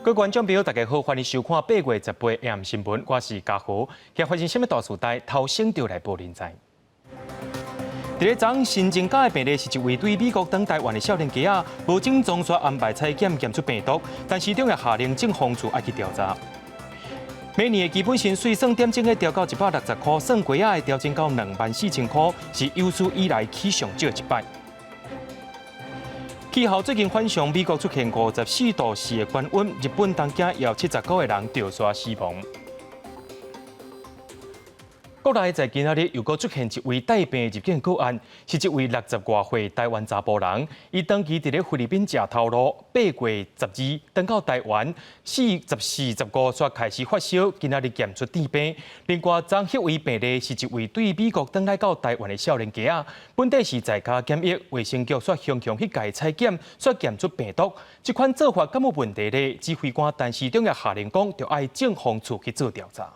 各位觀眾朋友，大家好，歡迎收看8月18 AM 新聞，我是嘉豪。今發生啥物大事代，頭先就來報恁知。佇咧昨新增加的病例是一位對美國轉台灣的少年家仔，無症狀煞安排採檢檢出病毒，但市長也下令政防處愛去調查。每年的基本薪水算點鐘會調到160箍，算月仔會調整到24,000箍，是有史以來起上少一擺。氣候最近反常，美國出現54.4度的高溫，日本東京也有79個人著沙死亡。國內在今仔日又閣出現一位帶病入境個案，是一位60外歲台灣查埔人，伊長期佇咧菲律賓食頭路，8月12轉到台灣，14、15煞開始發燒，今仔日檢出致病。另外，昨彼位病例是一位對美國轉來到台灣的少年家仔，本底是在家檢疫，衛生局煞雄雄去共伊採檢，煞檢出病毒。這款做法敢有問題咧？指揮官陳時中也下令講，著愛政防處去做調查。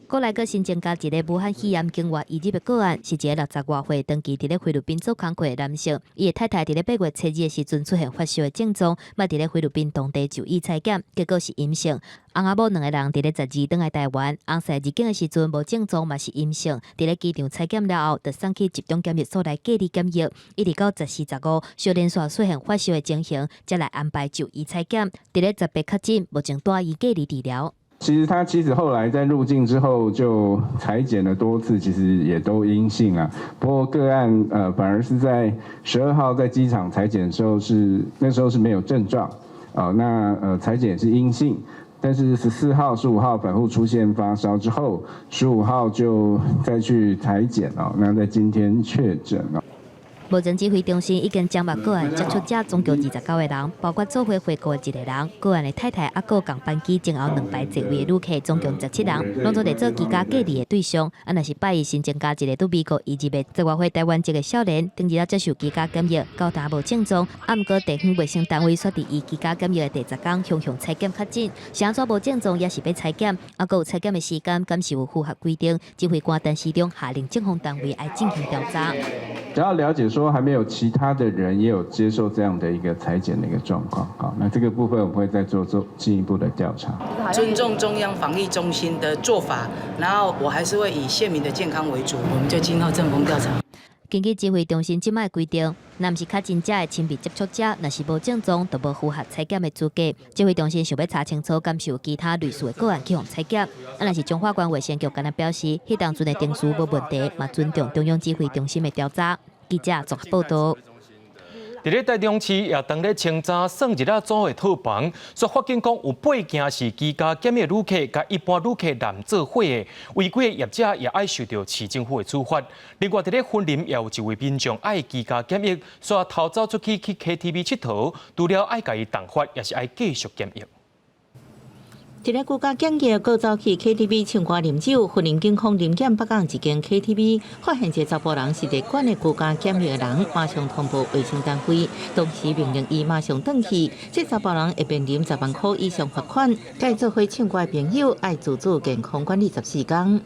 國內閣新增加一个武漢肺炎境外移入的個案，是一个60外歲長期佇咧菲律賓做工課的男性。伊的太太佇咧8月初二的時陣出現發燒的症狀，嘛佇咧菲律賓當地就醫採檢，結果是陰性。翁仔某兩个人佇咧12轉來台灣，翁婿入境的時陣無症狀，嘛是陰性。佇咧機場採檢了後，就送去集中檢疫所來隔離檢疫，一直到14、15，小連續出現發燒的情形，才來安排就醫採檢。佇咧18確診，目前住院隔離治療。其實他其實後來在入境之後就採檢了多次，其實也都陰性啊。不過個案反而是在12號在機場採檢的時候是那時候是沒有症狀，啊，那採檢是陰性，但是14號、15號反覆出現發燒之後，15號就再去採檢哦，那在今天確診了。目前指揮中心已經掌握個案接觸者總共29個人，包括做伙回國的一個人，個案的太太猶閣仝班機前後兩排座位的旅客總共17人，攏總佇做居家隔離的對象。啊，若是拜一新增加一個對美國移入的十外歲台灣籍的少年，頂日仔接受居家檢疫，到今無症狀，啊，毋過地方衛生單位煞佇伊居家檢疫的第10天，雄雄採檢確診，是按怎無症狀也是欲採檢，啊，閣有採檢的時間，敢是有符合規定？指揮官陳時中下令政防單位愛進行調查。只要了解說還沒有其他的人也有接受這樣的一個採檢的一個狀況，好，那這個部分我們會再做進一步的調查。尊重中央防疫中心的做法，然後我還是會以縣民的健康為主，我們就經過政風調查。根據指揮中心這擺規定，若毋是確診者的親密接觸者，若是無症狀，就無符合採檢的資格。指揮中心想欲查清楚，敢是有其他類似的個案去予採檢。啊，若是彰化縣衛生局敢若表示，彼當陣的程序無問題，嘛尊重中央指揮中心的調查。記者綜合報道。佇咧台中市也當咧清早算日仔組的套房，煞發現講有八間是居家檢疫旅客，佮一般旅客濫做伙的，違規的業者也愛受著市政府的處罰。另外，佇咧雲林也有一位民眾愛居家檢疫，煞偷走出去去 KTV 𨑨迌，除了愛共伊重罰，也是愛繼續檢疫。一个居家檢疫，閣走去 KTV 唱歌啉酒，雲林警方臨檢北港一間 KTV，發現一个查埔人是佇管的居家檢疫的人，馬上通報衛生單位，當時命令伊馬上轉去。這查埔人會面臨10萬箍以上罰款，佮做伙唱歌的朋友愛自主健康管理14天。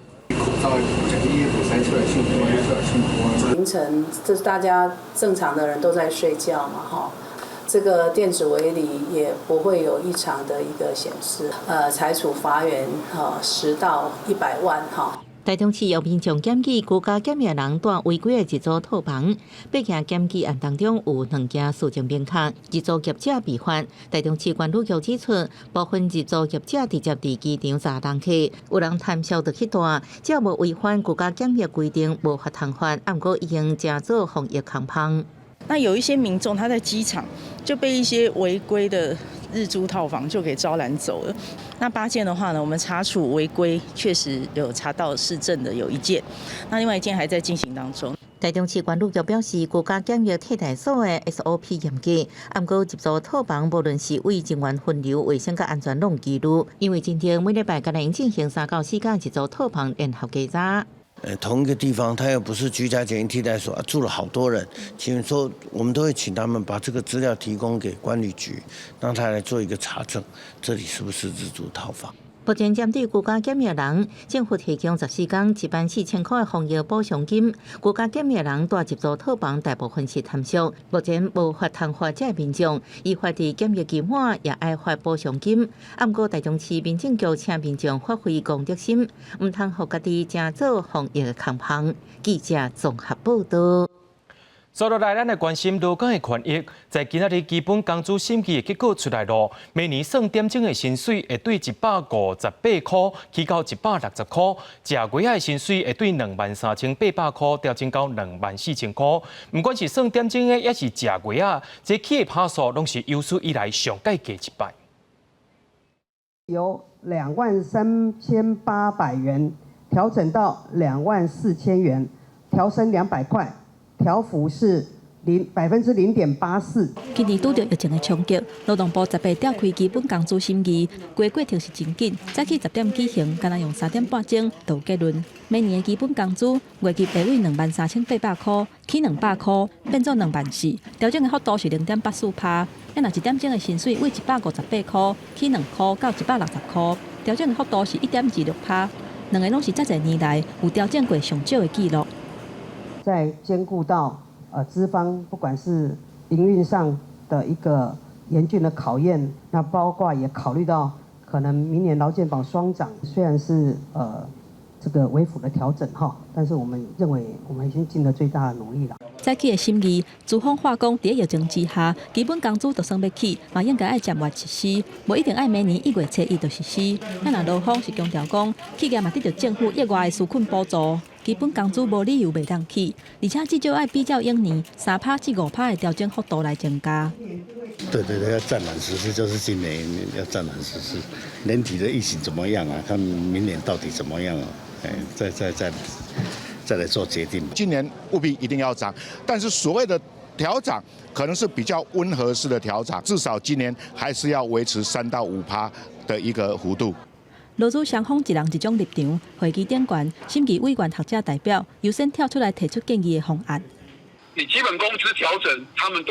凌晨，這是大家正常的人都在睡覺嘛，哈。這個電子圍籬也不會有異常的一個顯示，裁處罰鍰哈10到100萬哈。台中市有民眾檢舉居家檢疫人蹛違規的日租套房，八件檢舉案當中有兩件事證明確，日租業者被罰。台中市管理局指出，部分日租業者直接佇機場閘人客，有人貪小就去蹛，只要無違反居家檢疫規定，無法通罰。毋過已經誠做防疫空縫。那有一些民眾他在機場就被一些違規的日租套房就給招攬走了。那八件的話呢，我們查處違規確實有查到事證的有一件，那另外一件還在進行當中。台中市管理局表示，居家檢疫替代所的 SOP 嚴格，毋過入住套房，無論是為人員分流、衛生佮安全攏疑慮，因為真正每禮拜敢若用進行三到四工日租套房聯合稽查。同一個地方，他又不是居家檢疫替代所，住了好多人。請說，我們都會請他們把這個資料提供給管理局，讓他來做一個查證，這裡是不是日租套房。目前針對居家檢疫人，政府提供14工14,000箍的防疫補償金。居家檢疫人蹛入住套房，大部分是貪熟，目前無法通發這民眾，依法佇檢疫期滿也愛發補償金。啊，毋過台中市民政局請民眾發揮公德心，毋通予家己成做防疫的空縫。記者綜合報道。接落來，咱來關心勞工的權益。在今仔日基本工資審議的結果出來囉，每年算點鐘的薪水會對158塊起到160塊，食月仔的薪水會對23,800塊調整到24,000塊。毋管是算點鐘的，抑是食月仔，這起的趴數攏是有史以來上蓋低一擺。由23,800元調整到24,000元，調升200塊。調幅是0.84%。今年拄著疫情的衝擊，勞動部18召開基本工資審議，規個過程是真緊，早起10點舉行，干焦用3點半鐘就有結論。明年的基本工資月入會為23,800箍，起200箍，變做2萬4，調整的幅度是0.84%。啊，若一點鐘的薪水為158箍，起2箍到160箍，調整的幅度是1.26%。兩个攏是遮濟年來有調整過上少的紀錄。在兼顧到資方，不管是營運上的一個嚴峻的考驗，那包括也考慮到可能明年勞健保雙漲，雖然是這個微幅的調整哈，但是我們認為我們已經盡了最大的努力了。早起的審議，資方話講，佇疫情之下，基本工資就算欲起，嘛應該愛漸月實施，無一定愛明年1月初1就實施。啊，若勞方是強調講，企業嘛得著政府額外的紓困補助，基本工資無理由袂當起，而且至少愛比照往年3趴至5趴的調整幅度來增加。對對對，要暫緩實施，就是今年要暫緩實施。年底的疫情怎麼樣啊？看明年到底怎麼樣啊？哎，再來做決定。今年務必一定要漲，但是所謂的調漲可能是比較溫和式的調漲，至少今年還是要維持3到5趴的一個幅度。勞資雙方一人一種立場，會議頂懸，審議委員學者代表優先跳出來提出建議的方案。你基本工資調整，他們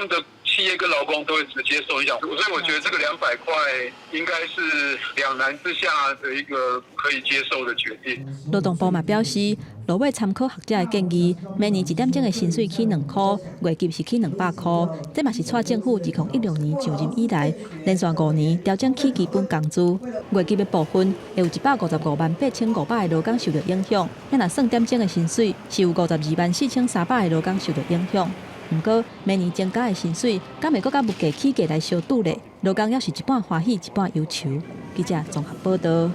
的企業跟勞工都會直接受影響，所以我覺得這個200塊應該是兩難之下的一個可以接受的決定。勞動部嘛表示，落尾參考學者的建議，明年一點鐘的薪水起2箍，月入是起200箍，這嘛是蔡政府2016年上任以來，連續5年調整起基本工資，月入的部分會有1,558,500个勞工受著影響。若算點鐘的薪水，是有524,300个勞工受著影響。毋過，明年增加的薪水，敢會閣佮物價起價來相拄咧？勞工猶是一半歡喜，一半憂愁。記者綜合報道。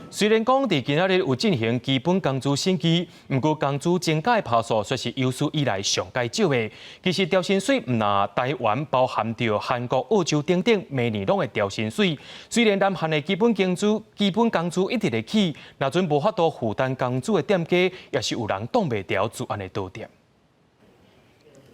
雖然講佇今仔日有進行基本工資審議，毋過工資增加的趴數卻是有史以來上蓋少的。其實調薪水毋但台灣，包含著韓國、澳洲等等，每年攏會調薪水。雖然南韓的基本工資一直咧起，若陣無法度負擔工資的店家，也是有人擋袂牢資安的倒店。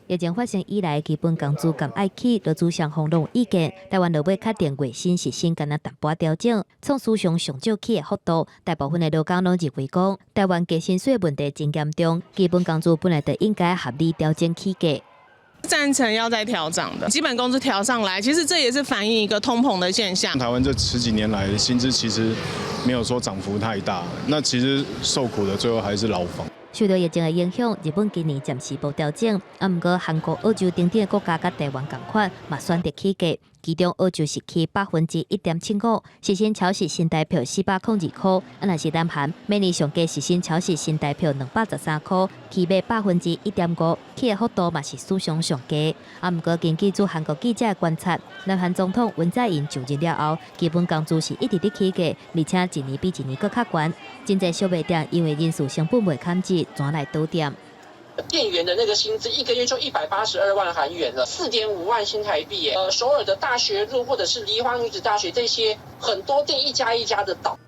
疫情發生以來，基本工資敢愛起，勞資雙方攏有意見。台灣落尾確定月薪時薪干焦淡薄調整，創史上上少起的幅度。大部分的勞工攏認為講，台灣低薪水問題真嚴重，基本工資本來就應該合理調整起價。贊成要再調漲的，基本工資調上來，其實這也是反映一個通膨的現象。台灣這十幾年來薪資其實沒有說漲幅太大，那其實受苦的最後還是勞方。受著疫情的影響，日本今年暫時無調整，啊，毋過韓國、澳洲等等的國家佮台灣仝款，嘛選擇起價。其中澳洲是起1.75%，時薪超時新台票402箍；啊，若是南韓，每年上低時薪超時新台票213箍，起碼1.5%，起的幅度嘛是史上上低。啊，毋過根據駐韓國記者的觀察，南韓總統文在寅就任了後，基本工資是一直佇起價，而且一年比一年閣較懸。真濟小賣店因為人事成本袂堪折，轉來倒店。店員的那個薪資一個月就182萬韓元了，4.5萬新台幣。首爾的大學路或者是梨花女子大學這些很多店一家一家的倒。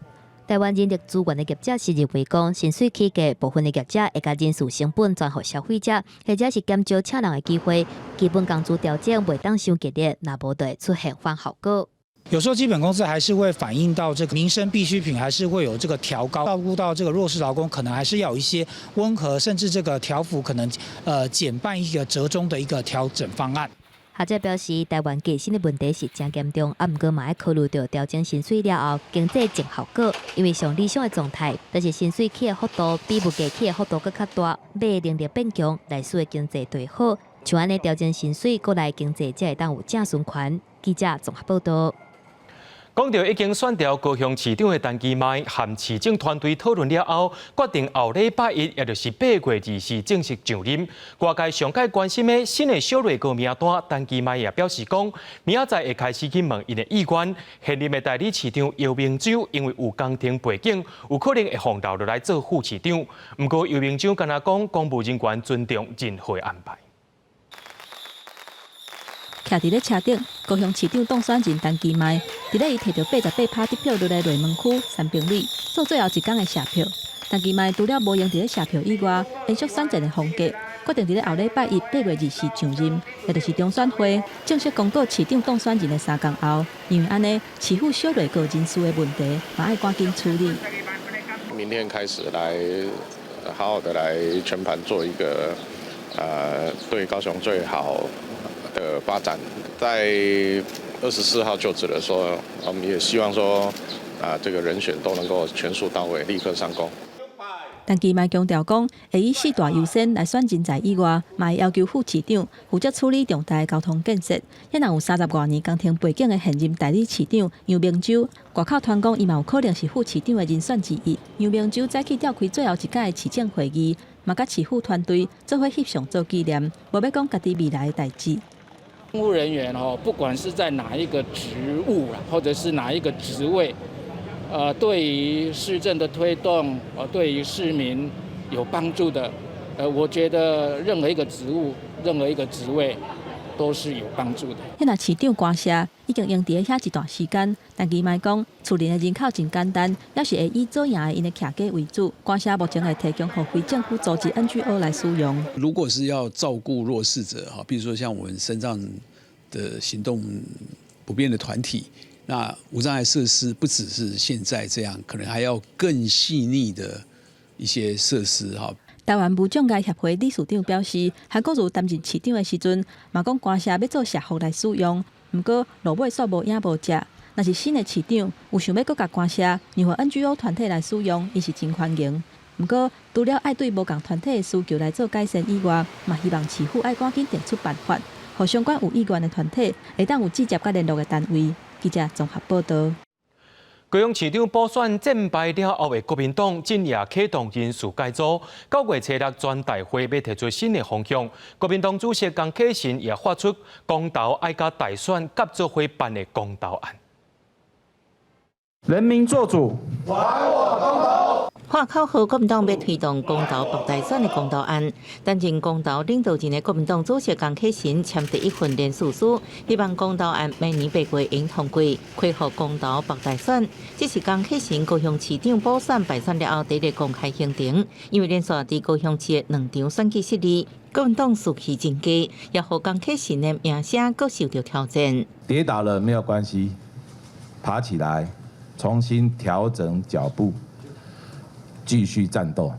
台灣人力資源的業者是認為講，薪水起價部分的業者會共人事成本轉予消費者，或者是減少請人的機會。基本工資調整袂當傷激烈，若無就會出現反效果。有時候基本工資還是會反映到這個民生必需品，還是會有這個調高，照顧到這個弱勢勞工，可能還是要有一些溫和，甚至這個調幅可能減半一個折中的一個調整方案。學者表示，台灣欠薪的問題是誠嚴重，啊，毋過嘛愛考慮著調整薪水了後經濟正效果，因為上理想的狀態，就是薪水起的幅度比物價起的幅度閣較大，買的能力變強，內需的經濟就會好。像按呢調整薪水，國內經濟才會當有正循環。記者綜合報道。講著已經選調高雄市長的陳其邁，和市政團隊討論了後，決定後禮拜一，也就是8月24正式上任。外界上蓋關心的新的小內閣名單，陳其邁也表示講，明仔載會開始去問𪜶的意願。現任的代理市長游明洲因為有工程背景，有可能會予留落來做副市長。毋過游明洲敢若講，公務人員尊重任何安排。徛佇咧車頂，高雄市長當選人陳其邁，佇咧伊提著88%得票率的內門區三平里做最後一工的謝票。陳其邁除了無閒佇咧謝票以外，延續選戰的風格，決定佇咧後禮拜一8月24上任，也就是中選會正式公告市長當選人的3工後，因為按呢市府小內閣人事的問題，嘛愛趕緊處理。明天開始來好好的來全盤做一個，對高雄最好的發展，在24號就職的時候，我們也希望說，啊，這個人選都能夠全數到位，立刻上工。陳其邁強調講，會以四大優先來選人才以外，嘛會要求副市長負責處理重大的交通建設。遐若有30外年工程背景的現任代理市長楊明洲，外口傳講伊嘛有可能是副市長的人選之一。楊明洲早起召開最後一屆的市政會議，嘛佮市府團隊做伙翕相做紀念，無欲講家己未來的代誌。公務人員哦，不管是在哪一個職務啦，或者是哪一個職位，對於市政的推動，對於市民有幫助的，我覺得任何一個職務、任何一個職位都是有幫助的。遐若市長官舍已經用佇咧遐一段時間，陳其邁講，厝內的人口真簡單，猶是會以左營的𪜶的徛家為主。官舍目前會提供予非政府組織 NGO 來使用。如果是要照顧弱勢者，哈，比如說像我們身障的行動不便的團體，那無障礙設施不只是現在這樣，可能還要更細膩的一些設施，哈。台灣無障礙協會理事長表示，韓國瑜擔任市長的時陣，嘛講官舍欲做社福來使用，毋過落尾煞無影無跡。若是新的市長有想欲閣共官舍讓予 NGO 團體來使用，伊是真歡迎。毋過，除了愛對無仝團體的需求來做改善以外，嘛希望市府愛趕緊定出辦法，予相關有意願的團體會當有直接佮聯絡的單位。記者綜合報道。高雄市長補選戰敗了後的國民黨，今夜啟動人事改組，9月初6全代會欲提出新的方向。國民黨主席江啟臣也發出公投愛佮大選合做伙辦的公投案。人民做主，還我公投。喊口號，國民黨欲推動公投綁大選的公投案，擔任公投領導人的國民黨主席江啟臣簽第一份聯署書，希望公投案明年8月會通過，恢復公投綁大選。這是江啟臣高雄市長補選敗選了後第一个公開行程，因為連續佇高雄市的兩場選舉失利，國民黨士氣真低，也予江啟臣的名聲閣受著挑戰。跌倒了沒有關係，爬起來，重新調整腳步。繼續戰鬥，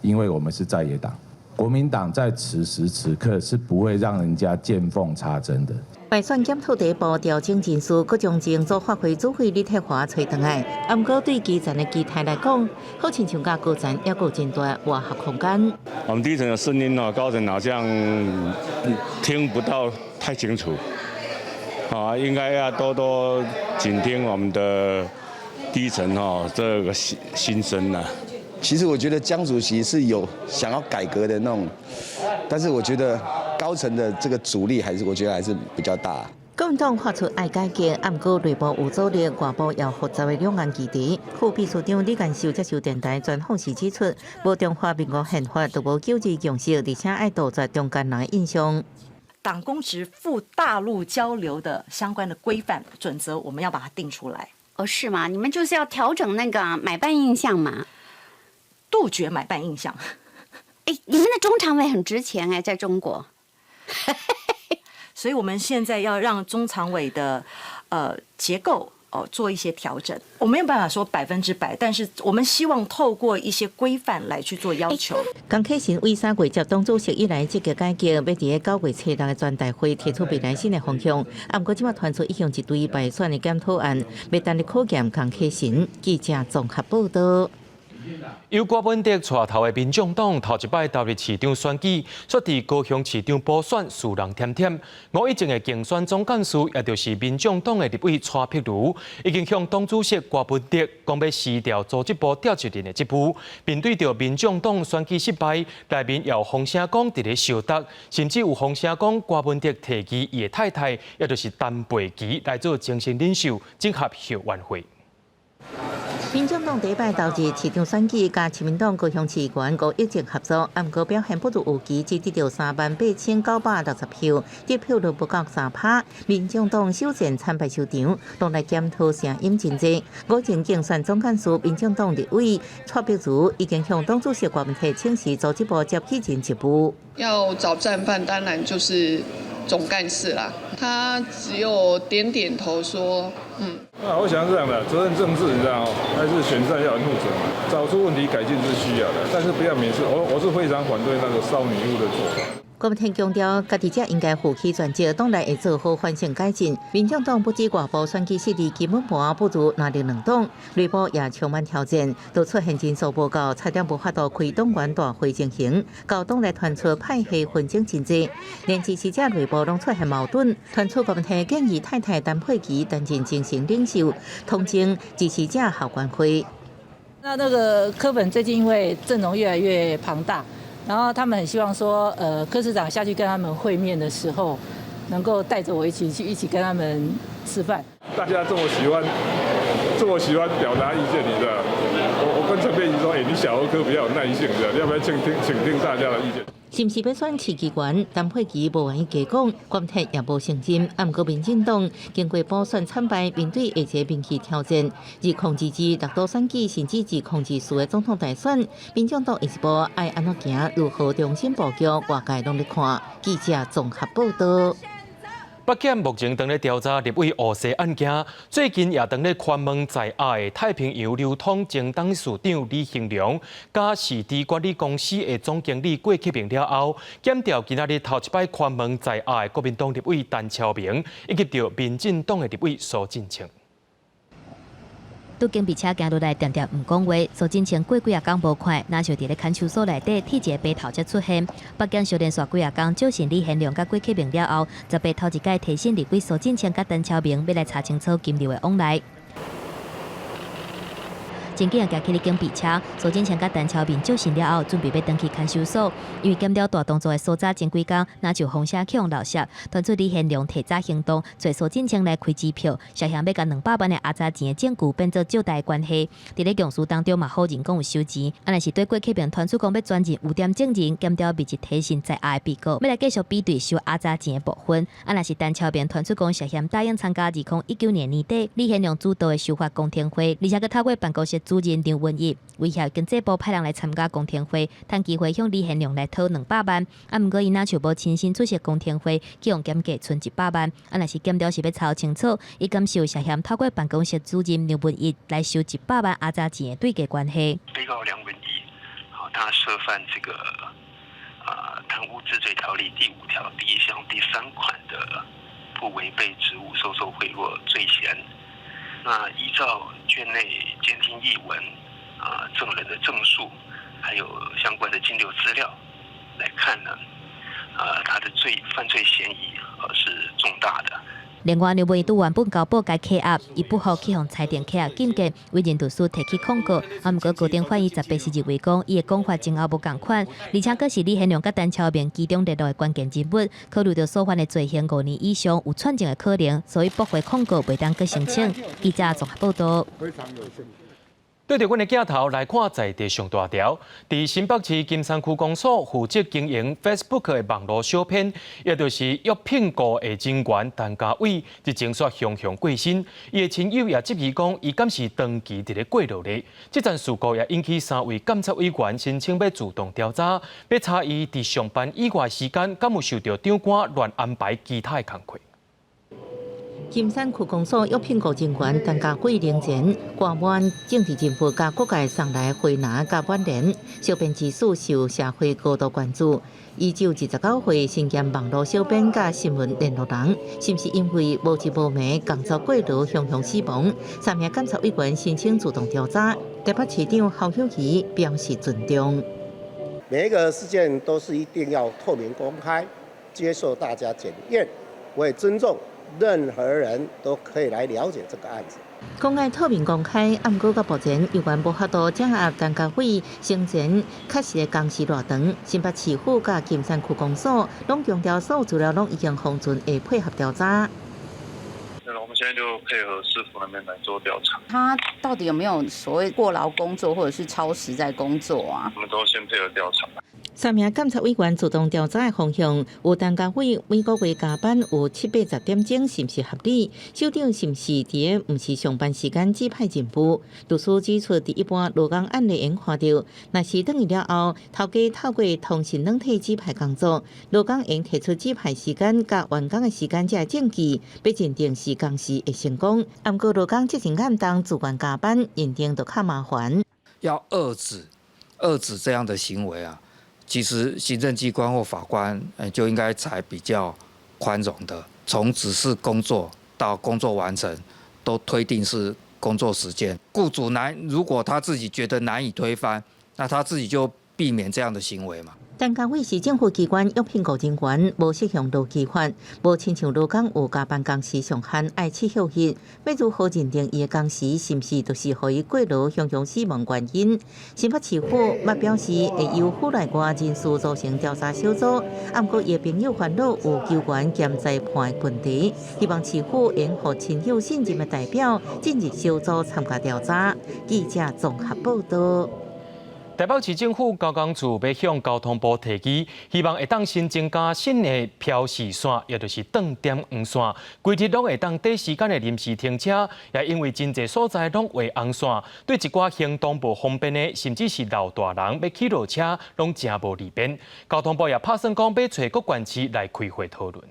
因為我們是在野黨，國民黨在此時此刻是不會讓人家見縫插針的。敗選檢討第一步調整人事，閣將前組發會主委李泰華揣轉來。啊，毋過對基層的期待來講，好親像佮高層猶閣有真大磨合空間。我們低層的聲音哦，高層好像聽不到太清楚，啊，應該要多多傾聽我們的低層哦這個心聲啊。其實我覺得江主席是有想要改革的那種，但是我覺得高層的這個阻力還是我覺得還是比較大。國民黨發出愛改革，啊，毋過內部有阻力，外部又複雜的兩岸議題。副秘書長李幹秀接受電台專訪時指出，無中華民國憲法，就無九二共識，而且愛杜絕中間人的印象。黨公職赴大陸交流的相關的規範準則，我們要把它定出來。哦，是嗎？你們就是要調整那個買辦印象嘛？杜絕買辦印象。哎，你們的中常委很值錢哎，在中國。所以我們現在要讓中常委的結構哦做一些調整。我沒有辦法說100%，但是我們希望透過一些規範來去做要求。江啟臣為3月接黨主席以來積極改革，欲佇咧9月初6的全代會提出未來新的方向。啊，毋過這馬傳出一向一堆敗選的檢討案，欲等咧考驗江啟臣。記者綜合報道。由郭文德帶頭的民眾黨頭一擺投入市長選舉，卻佇高雄市長補選輸人忝忝。吳益政的競選總幹事，也就是民眾黨的立委蔡碧如，已經向黨主席郭文德講欲辭掉組織部召集人的職務。面對著民眾黨選舉失敗，內面也有風聲講佇咧相鬥，甚至有風聲講郭文德提議伊的太太，也就是陳佩琪來做精神領袖，整合後援會。民眾黨第一擺投入市長選舉，佮親民黨高雄市議員吳益政合作，毋過表現不如預期，只得著38,960票，得票率不夠3%。民眾黨首戰慘敗收場，黨內檢討聲音真濟。吳益政競選總幹事、民眾黨立委蔡碧如已經向黨主席郭文鐵請辭組織部召集人職務。要找戰犯，當然就是總幹事啦。他只有點點頭說：“嗯。” 那我想是這樣的，責任政治，你知道哦，還是選戰要很負責嘛，找出問題改進是需要的，但是不要每次，我是非常反對那個燒女巫的做法。郭文天強調，家己者應該負起全責，黨內會做好反省改進。民眾黨不止外部選舉失利，基本盤不如藍綠兩黨，內部也充滿挑戰，都出現人數無夠，差點無法度開黨員大會進行，到黨內傳出派系紛爭真濟，連支持者內部攏出現矛盾，傳出郭文天建議太太陳佩琪擔任精神領袖，統整支持者後援會。那個柯粉最近因為陣容越來越龐大。然後他們很希望說，柯市長下去跟他們會面的時候，能夠帶着我一起去，一起跟他們吃飯。大家這麼喜歡，這麼喜歡表達意見，你知道？我跟陳佩琪說，你小兒科比較有耐性，你要不要傾聽，傾聽大家的意見？是毋是欲選市議員？陳佩琪無願意加講，郭鐵也無承認。啊，毋過民進黨經過補選慘敗，面對下一個民意挑戰，2022六都選舉，甚至2024的總統大選，民進黨下一步愛按怎行？如何重新布局？外界攏咧看。記者綜合報道。北檢目前正咧調查立委誤殺案件，最近也正咧盤問在押的太平洋流通前董事長李興良，佮市地管理公司的總經理郭啟明了後，檢調今仔日頭一擺盤問在押的國民黨立委陳超明，以及著民進黨的立委蘇震清。拄警備車行入來，定定毋講話。蘇震清過幾仔工無看，若像佇咧看守所內底剃一个白頭才出現。北檢相連續幾仔工，召審李賢良佮郭啟明了後，18頭一擺提審立委蘇震清佮陳超明，欲來查清楚金流的往來。真緊行起咧警備車，蘇震清佮陳超明召審了後，準備欲轉去看守所。因為檢調大動作的搜查前幾工，若就風聲去予漏泄，傳出李賢良提早行動，揣蘇震清來開支票，涉嫌欲共200萬的阿雜錢的證據變做借貸關係。佇咧供詞當中嘛否認講有收錢，啊若是對郭啟明傳出講欲轉任污點證人，檢調密集提審在押的被告，欲來繼續比對收阿雜錢的部分。啊若是陳超明傳出講涉嫌答應參加2019年年底李賢良主導的修法公聽會，而且閣透過辦公室主任梁文義威脅經濟部派人來參加公聽會，趁機會向李賢良來討200萬。啊，毋過伊若像無親身出席公聽會，去予檢價賰100萬。啊，若是檢調是欲查清楚，伊敢是有涉嫌透過辦公室主任梁文義來收一百萬阿雜錢的對價關係。被告梁文義，好，他涉犯這個貪污治罪條例第5條第1項第3款的不違背職務收受賄賂罪嫌。那依照卷內監聽譯文、證人的證述，還有相關的金流資料來看呢，他的犯罪嫌疑是重大的。另外，梁文義拄原本交保共扣押，伊不服去予裁定扣押禁見，委任律師提起控告。啊，毋過高等法院18是認為講，伊的講法前後無仝款，而且閣是李賢良佮陳超明其中聯絡的關鍵人物，考慮著所犯的罪行5年以上有串證的可能，所以駁回控告，袂當閣申請。記者綜合報道。對著阮的鏡頭來看，在地上大條，佇新北市金山區公所負責經營 Facebook 的網路小編，也就是約聘雇的人員陳家偉，日前煞雄雄過身。伊的親友也質疑講，伊敢是長期佇咧過勞咧？這樁事故也引起三位監察委員申請欲自動調查，欲查伊佇上班以外時間，敢有受著長官亂安排其他的工課。金山區公所約聘僱人員陳家偉領前掛滿政治人物佮各界送來花籃佮挽聯，小編之事受社會高度關注。伊只有29歲，身兼網路小編佮新聞聯絡人，是毋是因為無日無暝工作過勞，雄雄死亡？三名監察委員申請自動調查，台北市長侯友宜表示尊重。每一個事件都是一定要透明公開，接受大家檢驗，我也尊重。任何人都可以來了解這個案子。講愛透明公開，毋過到目前猶原無法度掌握陳家偉生前確實的工時偌長。新北市府佮金山區公所攏強調，所有資料攏已經封存，會配合調查。那我們現在就配合市府那邊來做調查。他到底有沒有所謂過勞工作，或者是超時在工作啊？我們都先配合調查。三名監察委員自動調查的方向，有陳家偉每個月加班有七八十點鐘，是毋是合理？首長是毋是佇咧毋是上班時間指派任務？律師指出，佇一般勞工案例會看著，若是轉去了後，頭家透過通訊軟體指派工作，勞工應提出指派時間佮完工的時間這證據，欲認定是工時會成功。毋過勞工責任擔當自願加班，認定就較麻煩。要遏止這樣的行為啊！其實行政機關或法官，就應該採比較寬容的，從指示工作到工作完成，都推定是工作時間。僱主難，如果他自己覺得難以推翻，那他自己就避免這樣的行為嘛。陳家偉是政府機關約聘僱人員，無適用勞基法，無親像勞工有加班工時上限愛七休日，欲如何認定伊的工時是毋是就是予伊過勞雄雄死亡原因？新北市府嘛表示會由府內外人士組成調查小組，毋過伊的朋友煩惱有球員兼裁判的問題，希望市府應予親友信任的代表進入小組參加調查。記者綜合報道。台北市政府交工處欲向交通部提議，希望會當新增加新的標示線，也就是斷點黃線，規日攏會當短時間的臨時停車。也因為真濟所在攏畫紅線，對一寡行動無方便的，甚至是老大人欲去落車，攏誠無利便。交通部也拍算講，欲揣各縣市來開會討論。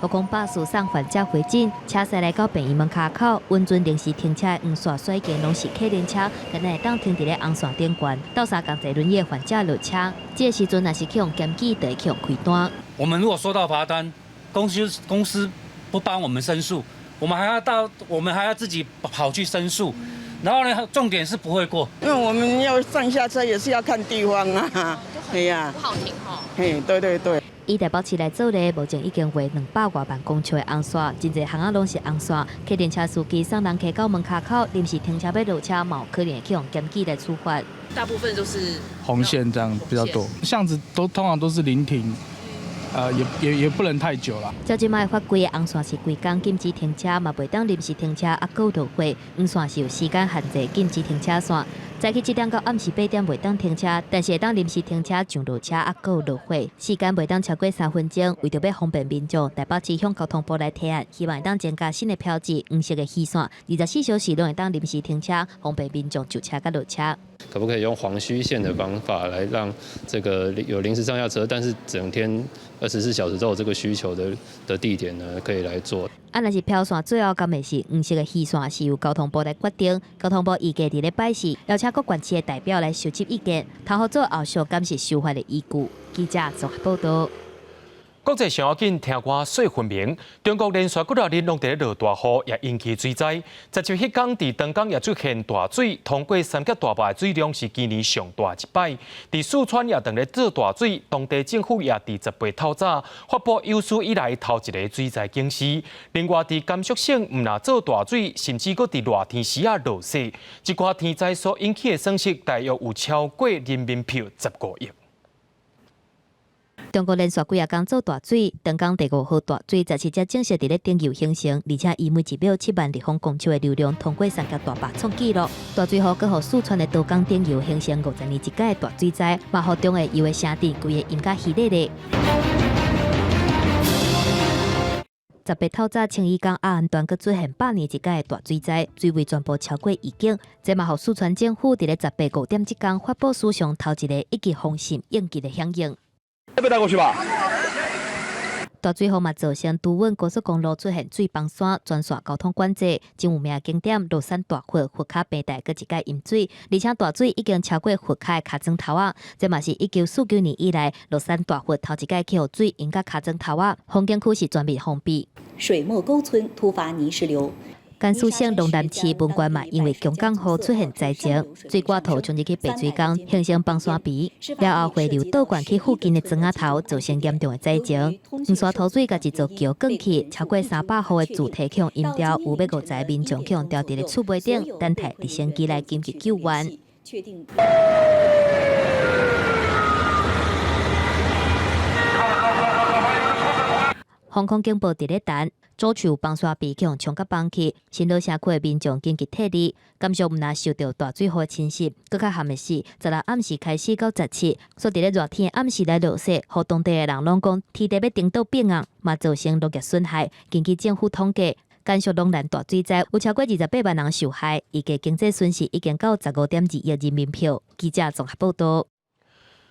護工巴士送患者回診，車駛來到病院門跤口，穩準臨時停車的黃線甩間攏是客運車，敢若會當停佇咧紅線頂懸，鬥相共坐輪椅的患者落車。這個時陣若是去予檢舉，就會去予開單。我們如果收到罰單，公司不幫我們申訴，我們還要自己跑去申訴，然後呢，重點是不會過。因為我們要上下車也是要看地方啊，對呀，不好停吼。嘿，對對對。以台北市來做例，目前已經畫200外萬公尺的紅線，真濟巷仔攏是紅線。客運車司機送人客到門跤口，臨時停車欲落車，嘛有可能會去予檢舉來處罰。大部分都是紅線這樣比較多，巷子都通常都是臨停，也不能太久了。照這擺法規，紅線是規工禁止停車，嘛袂當臨時停車，猶閣有落血。黃線是有時間限制禁止停車線。早起7點到暗時8點袂當停車，但是會當臨時停車上落車，猶閣有落血。時間袂當超過3分鐘。為著欲方便民眾，台北市向交通部來提案，希望會當增加新的標誌黃色的虛線，24小時攏會當臨時停車，方便民眾上車佮落車。可不可以用黃虛線的方法來讓這個有臨時上下車，但是整天24小時都有這個需求的地點呢？可以來做。啊，若是標線最後敢會是黃色的虛線，是由交通部來決定。交通部預計佇禮拜四邀請各縣市的代表來收集意見，通好做後續敢是修法的依據。記者綜合報道。國際上要緊，聽歌說分明。中國連續幾若日攏佇咧落大雨，也引起水災。17彼工佇長江也出現大水，通過三峽大壩的水量是今年上大一擺。佇四川也當咧做大水，當地政府也佇18透早發布有史以來頭一个水災警示。另外，佇甘肅省毋但做大水，甚至閣佇熱天時仔落雪，這寡天災所引起的損失，大約有超過人民幣15億。中國連續幾仔工做大水，長江第五號大水17才正式佇咧頂游形成，而且伊每一秒7萬立方公尺的流量通過三峽大壩創紀錄。大水雨閣予四川的桃江頂游形成50年一擺的大水災，嘛予中下游的城鎮規个淹甲稀咧咧。18透早青衣江阿安段閣出現100年一擺的大水災，水位全部超過預警，這嘛予四川政府佇咧18 5點這工發布史上頭一个一級防汛應急的響應。被帶過去吧。大水雨嘛造成都穩高速公路出現水崩山，全線交通管制。真有名的景點樂山大佛佛跤平台閣一擺淹水，而且大水已經超過佛跤的跤踭頭仔。這嘛是1949年以來樂山大佛頭一擺去予水淹甲跤踭頭仔，風景區是全面封閉。水磨溝村突發泥石流。甘肅省隴南市文縣嘛，因為強降雨出現災情，水掛頭衝入去白水江，形成崩山埤，了後匯流倒灌去附近的莊仔頭，造成嚴重的災情。黃沙塗水共一座橋捲去，超過300戶的住宅去予淹掉，有欲50個民眾去予牢佇咧厝尾頂，等待直升機來緊急救援。確定。防空警報佇咧彈，左樹崩山埤去予衝甲崩去，新羅社區的民眾緊急撤離，甘肅毋但受著大水雨侵襲，閣較譀的是，16暗時開始到17，煞佇咧熱天暗時來落雪，予當地的人攏講天地欲顛倒變啊，嘛造成農業損害。根據政府統計，甘肅隴南大水災有超過28萬人受害，預計經濟損失已經到15.2億人民幣。記者綜合報導。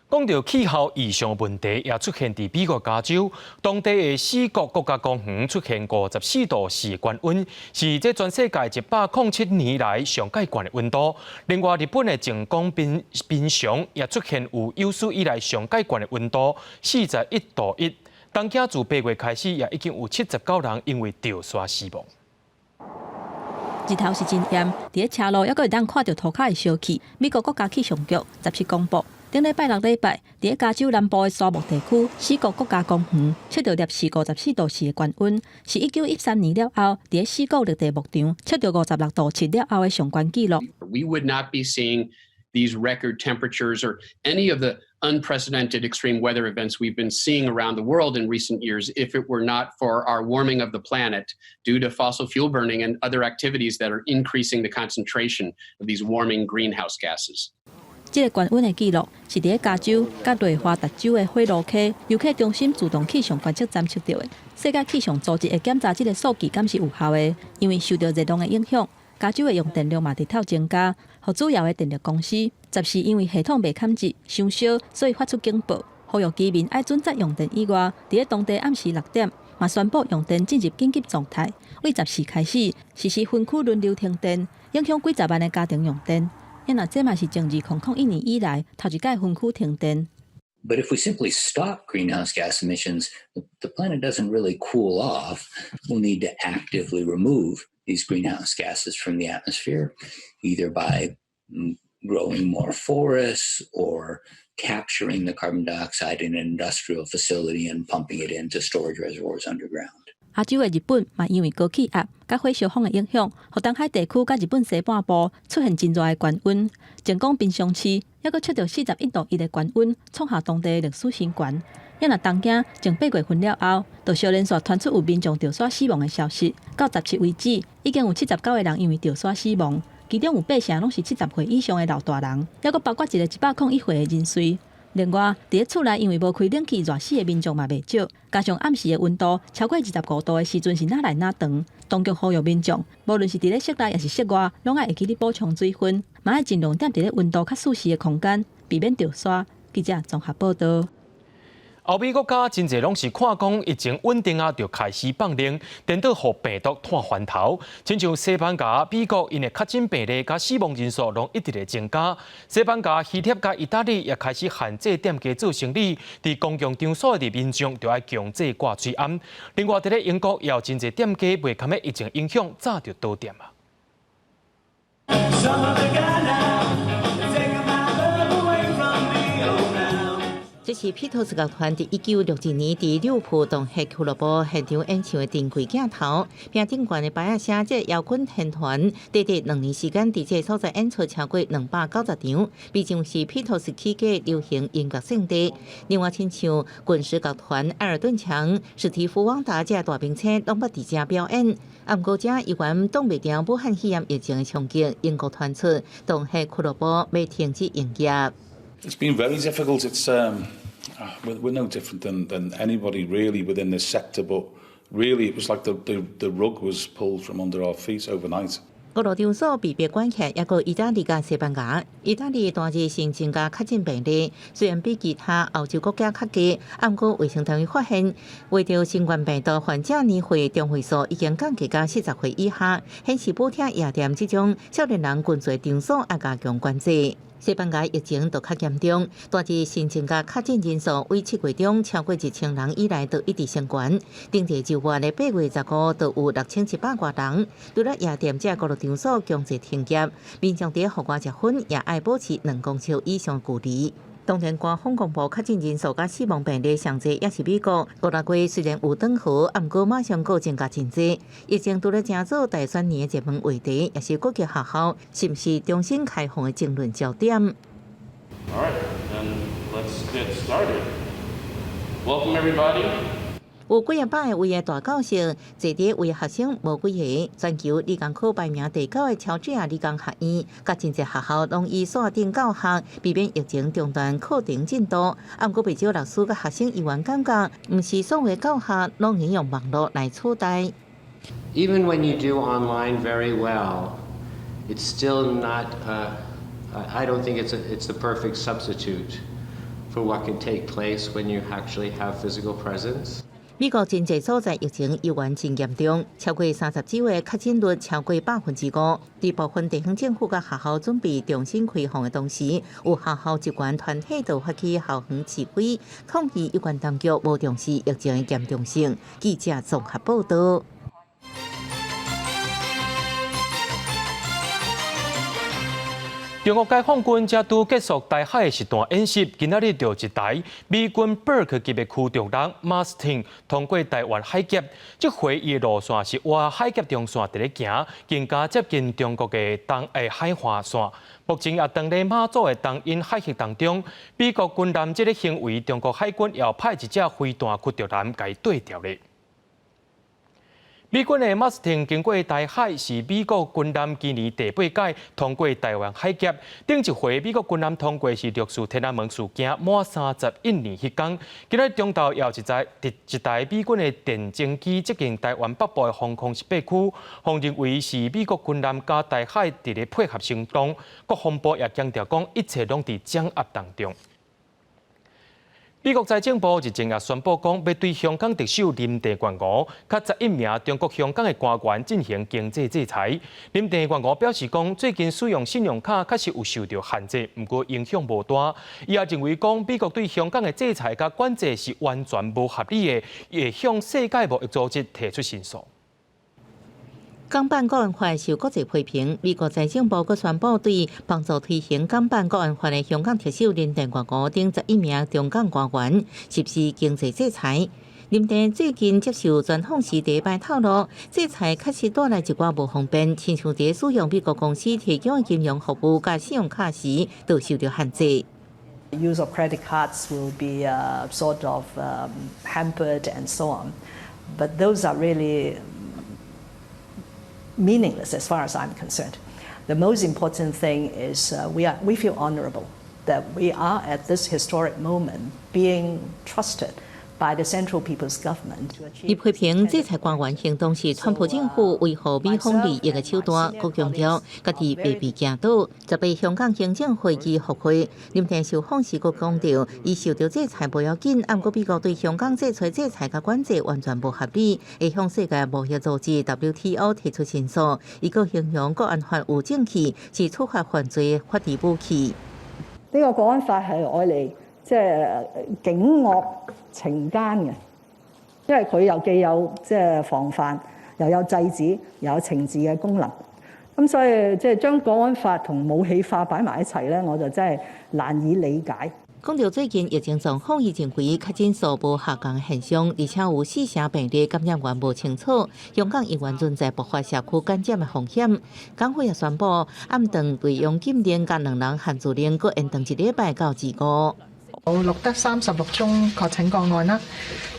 講到氣候異常問題，也出現佇美國加州，當地的四國國家公園出現54度4高溫，是這全世界107年來上蓋懸的溫度。另外，日本的靜岡濱松也出現有有史以來上蓋懸的溫度，41.1度。東京自8月開始，也已經有79人因為著沙死亡。日頭是真炎，佇咧車路猶閣會當看著塗跤的燒氣。美國國家氣象局17公布，頂禮拜六禮拜，佇咧加州南部的沙漠地區，四國國家公園測著攝氏54度4的高溫，是1913年了後，佇咧四國綠地牧場測著56.7度了後的上懸紀錄。 We would not be seeing these record temperatures or any of the unprecedented extreme weather events we've been seeing around the world in recent years if it were not for our warming of the planet due to fossil fuel burning and other activities that are increasing the concentration of these warming greenhouse gases. 這个高溫的記錄是佇咧加州佮內華達州的火爐溪遊客中心自動氣象觀測站測著的。世界氣象組織會檢查這个數據敢是有效的，因為受著熱浪的影響，加州的用電量嘛直透增加，予主要的電力公司十四因為系統袂堪熱傷燒，所以發出警報，呼籲居民愛準則用電以外，佇咧當地暗時6點嘛宣布用電進入緊急狀態，對14開始實施分區輪流停電，影響幾十萬的家庭用電。若這嘛是自2001年以來頭一擺分區停電。 But if we simply stop greenhouse gas emissions, the planet doesn't really cool off. We'll need to actively remove these greenhouse gases from the atmosphere, either by growing more forests or capturing the carbon dioxide in an industrial facility and pumping it into storage reservoirs underground. 亞洲的日本嘛，因為高氣壓佮火燒風的影響，予東海地區佮日本西半部出現真熱的高溫。靜岡濱松市猶閣測著41.1度的高溫，創下當地的歷史新高。也若東京從8月份了後，就相連續傳出有民眾著沙死亡的消息。到17為止，已經有79個人因為著沙死亡，其中有八成攏是70歲以上的老大人，猶閣包括一个101歲的人瑞。另外，佇咧厝內因為無開冷氣熱死的民眾嘛袂少，加上暗時的溫度超過25度的時陣是若來若長，當局呼籲民眾，無論是佇咧室內抑是室外，攏愛會記得補充水分，嘛愛盡量踮佇咧溫度較舒適的空間，避免著沙。記者綜合報導。歐美國家真濟攏是看講疫情穩定啊，就開始放寬，顛倒予病毒湠翻頭。親像西班牙、美國，𪜶的確診病例佮死亡人數攏一直咧增加。西班牙、希臘佮意大利也開始限制店家做生理，佇公共場所的民眾就愛強制掛喙罨。另外，佇咧英國也有真濟店家袂堪疫情影響，早就倒店啊。這是披頭士樂團佇1962年佇利物浦動黑俱樂部現場演唱的珍貴鏡頭。屏頂懸的牌仔寫，這搖滾天團短短2年時間，佇這个所在演出超過290場，被認為是披頭士起家流行音樂聖地。另外，親像滾石樂團、艾爾頓強、史蒂夫旺達這大明星攏捌佇遮表演。啊，毋過這猶原擋袂牢武漢肺炎疫情的衝擊，英國傳出動黑俱樂部欲停止營業。 It's been very difficult. We're no different than anybody really within this sector, but really it was like the rug was pulled from under our feet overnight. 五樂場所被迫關起，抑閣意大利佮西班牙。意大利單日新增加確診病例，雖然比其他歐洲國家較低，毋過衛生單位發現，為著新冠病毒患者年歲中位數已經降低到40歲以下，顯示舞廳夜店這種少年人群聚場所愛加強管制。西班牙疫情就較嚴重，單日新增加確診人數為7月中超過1000人以來，都一直升懸。頂個週末的8月15，就有6700外人。除了夜店這娛樂場所強制停業，民眾佇戶外食薰也愛保持2公尺以上距離。當然，官方公布確診人數佮死亡病例上濟，也是美國。5、6月雖然有轉好，毋過馬上閣增加真濟。疫情除了成做大選年的熱門話題，也是各級學校是毋是重新開放的爭論焦點。 All right, then let's get started. Welcome everybody. 有幾仔百位的大教授坐佇位學生無幾個，全球理工科排名第九的喬治亞理工學院，佮真濟學校攏以線頂教學，避免疫情中斷課程進度。毋過，袂少老師佮學生依然感覺，毋是所有教學攏會用網路來取代。 Even when you do online very well, it's still not. I don't think it's the perfect substitute for what can take place when you actually have physical presence. 美國真濟所在疫情依然真嚴重，超過30週的確診率超過5%。佇部分地方政府佮學校準備重新開放的同時，有學校職員團體就發起校園示威，抗議有關當局無重視疫情的嚴重性。記者綜合報道。中國解放軍才拄結束台海的實彈演習，今仔日就一台美軍布爾克級的驅逐艦馬斯廷通過台灣海峽，這回伊的路線是倚海峽中線佇咧行，更加接近中國的東的海岸線。目前也當咧馬祖的東引海域當中，美國軍艦這个行為，中國海軍也派一隻飛彈驅逐艦共伊對調咧。美軍的馬斯廷經過台海，是美國軍艦今年第八擺通過台灣海峽。頂一回美國軍艦通過是六四天安門事件滿31年彼工。今仔日中晝又一台美軍的戰爭機接近台灣北部的防空識別區，方認為是美國軍艦佮台海佇咧配合行動。國防部也強調講，一切攏佇掌握當中。美國財政部日前也宣布講，欲對香港特首林鄭月娥佮11名中國香港的官員進行經濟制裁。林鄭月娥表示講，最近使用信用卡確實有受著限制，毋過影響無大。伊也認為講，美國對香港的制裁佮管制是完全無合理的，會向世界貿易組織提出申訴。港版國安法受國際批評，美國財政部閣宣布對幫助推行港版國安法的香港特首林鄭月娥等11名中港官員實施經濟制裁。林鄭最近接受專訪時，第一擺透露，制裁確實帶來一寡無方便，親像佇使用美國公司提供的金融服務佮信用卡時，都受著限制。 Use of credit cards will be sort of hampered and so on, but those are really meaningless as far as I'm concerned. The most important thing is we feel honorable that we are at this historic moment being trusted by the Central People's Government. 伊批評制裁官員行動是川普政府維護美方利益的手段，閣強調家己袂被驚倒。18香港行政會議復會，林鄭受訪時閣講著，伊受著制裁無要緊，毋過美國對香港祭出制裁佮管制完全無合理，會向世界貿易組織 WTO 提出申訴。伊閣形容國安法有證據是觸發犯罪法治武器。呢個國安法係愛嚟即係警惡懲奸嘅，因為佢又既有即係防範，又有制止，又有懲治嘅功能。咁所以即係將國安法同武器化擺埋一齊咧，我就真係難以理解。講著最近疫情狀況，伊認為確診數無下降現象，而且有四成病例感染源無清楚，香港依然存在爆發社區感染的風險。港府也宣布暗頓對用禁令佮兩人限聚令，閣延長一禮拜到25。有錄得36宗確診個案啦，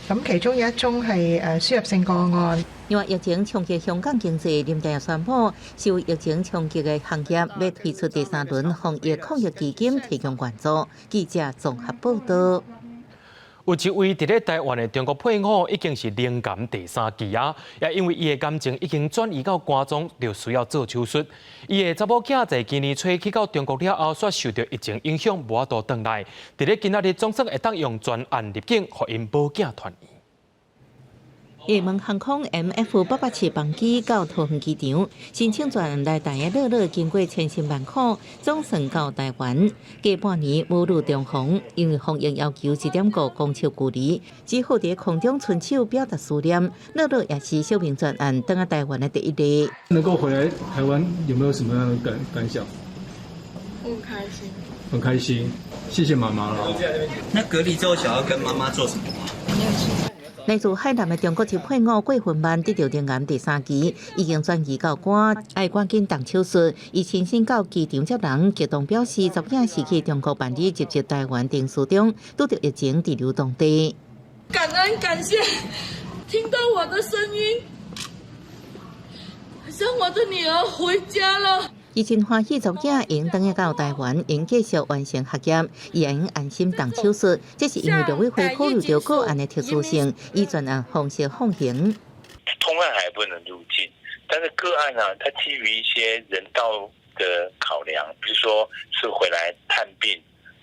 咁其中有一宗係輸入性個案。另外，疫情衝擊香港經濟，林鄭宣布受疫情衝擊的行業，欲推出第三輪防疫抗疫基金提供援助。記者綜合報道。有一位佇咧台灣的中國配偶已經是罹癌第三期啊，也因為伊的癌症已經轉移到肝臟，就需要做手術。伊的查某囝在今年初去到中國了後，煞受著疫情影響，無法度轉來。佇咧今仔日總算會當用專案入境，予𪜶母囝團圓。也門航空 MF 887班機到桃園機場，申請專案來台的樂樂，經過千辛萬苦，總算到台灣。過半年母女重逢，因為防疫要求1.5公尺距離，只好佇空中伸手表達思念。樂樂也是小明專案轉來台灣的第一例。能夠回來台灣，有沒有什麼樣的感想？很開心。很開心，謝謝媽媽了。那隔離之後想要跟媽媽做什麼嗎？來自海南的中國籍配偶郭芬曼得著罹癌第三期，已經轉移到肝，愛趕緊動手術。伊親身到機場接人，激動表示，查某囝是去中國辦理入籍台灣程序中，拄著疫情滯留當地。感恩感謝，聽到我的聲音，讓我的女兒回家了。伊真歡喜，查某囝會轉來到台灣，會繼續完成學業，伊會安心動手術。這是因為陸委會考慮著個案的特殊性，以專案方式放行。通案還不能入境，但是個案呢，它基於一些人道的考量，比如說是回來探病、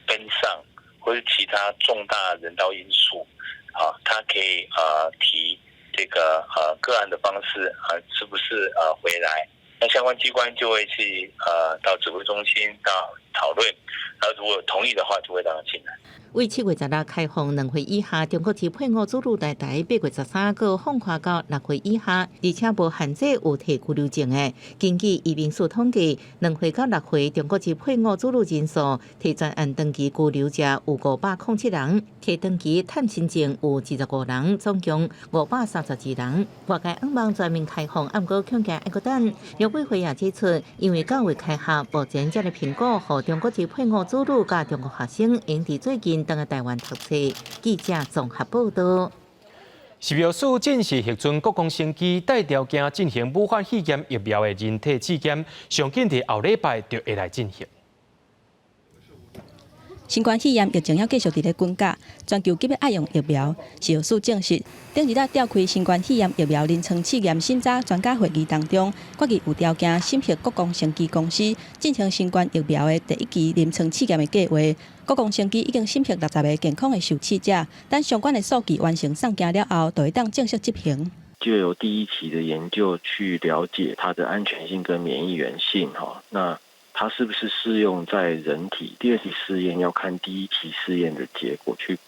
奔喪，或者其他重大人道因素，啊，他可以提這個個案的方式啊，是不是回來？那相關機關就會去到指揮中心到討論，然後如果同意的話，就會讓他進來。為7月16開放2歲以下中國籍配偶子女來台，8月13閣放寬到6歲以下，而且無限制有提居留證的。根據移民署統計，2歲到6歲中國籍配偶子女人數，提專案登記居留者有507人，提登記探親證有25人，總共532人。外界向望全面開放，毋過恐驚猶閣等。陸委會也指出，因為九月開學，目前才咧評估，予中國籍配偶子女佮中國學生會佇最近轉來台灣讀冊。記者綜合報道。食藥署正式核准國光生技帶條件進行武漢肺炎疫苗的人體試驗，上緊佇後禮拜就會來進行。新冠肺炎疫情猶繼續佇咧滾絞，全球急欲愛用疫苗。食藥署證實，頂日仔召開新冠肺炎疫苗臨床試驗審查專家會議當中，決議有條件審核國光生技公司進行新冠疫苗的第一期臨床試驗的計劃。國光生技已經審核60個健康的受試者，等相關的數據完成送件了後，就會當正式執行。就由第一期的研究去了解它的安全性跟免疫原性，哈，那它是不是適用在人體？第二期試驗要看第一期試驗的結果，去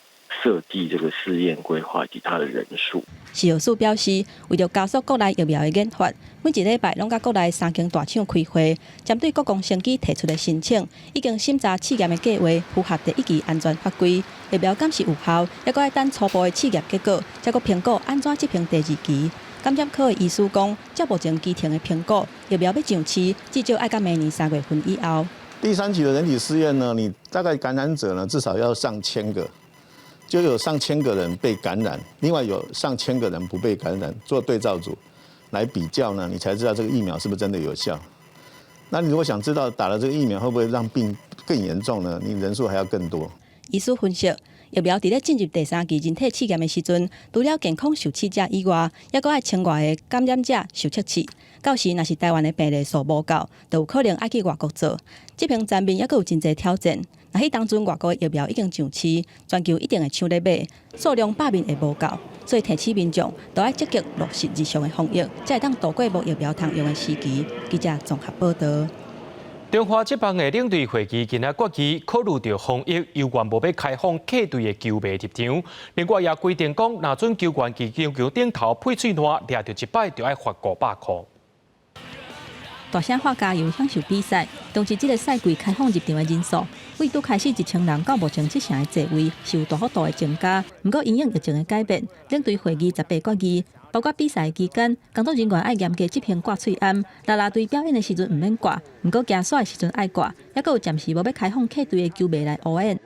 設計這個試驗規劃及它的人數。食藥署表示，為著加速國內疫苗的研發，每一禮拜攏佮國內三間大廠開會，針對國光生技提出的申請，已經審查試驗的計劃符合第一期安全法規，疫苗敢是有效，猶閣愛等初步的試驗結果，才閣評估按怎執行第二期。感染科的醫師講，照目前基層的評估，疫苗欲上市，至少愛到明年3月份以後。第三期的人體試驗呢，你大概感染者呢至少要上千個，就有上千個人被感染，另外有上千個人不被感染，做對照組來比較呢，你才知道這個疫苗是不是真的有效。那你如果想知道打了這個疫苗會不會讓病更嚴重呢？你人數還要更多。醫師分析，疫苗佇咧進入第三期人體試驗的時陣，除了健康受試者以外，猶閣愛千外个感染者受測試。到時若是台灣的病例數無夠，就有可能愛去外國做。執行層面猶閣有真濟挑戰。若彼當陣外國的疫苗已經上市，全球一定會搶咧買，數量罷免會無夠，所以提醒民眾都愛積極落實日常的防疫，才會當渡過無疫苗通用的時期。記者綜合報道。中華職棒的領隊會議今仔決議，考慮著防疫，猶原無欲開放客隊的球迷入場。另外也規定講，若準球員佇球場頂頭噴喙瀾，掠著一擺就愛罰500箍。大聲喊加油，享受比賽。當時這个賽季開放入場的人數，為拄開始1000人到目前七成的座位是有大幅度的增加。毋過因應疫情的改變，領隊會議18決議，包括比賽期間，工作人員愛嚴格執行掛喙罨，啦啦隊表演的時陣毋免掛，毋過行煞的時陣愛掛，猶閣有暫時無欲開放客隊的球迷來応援。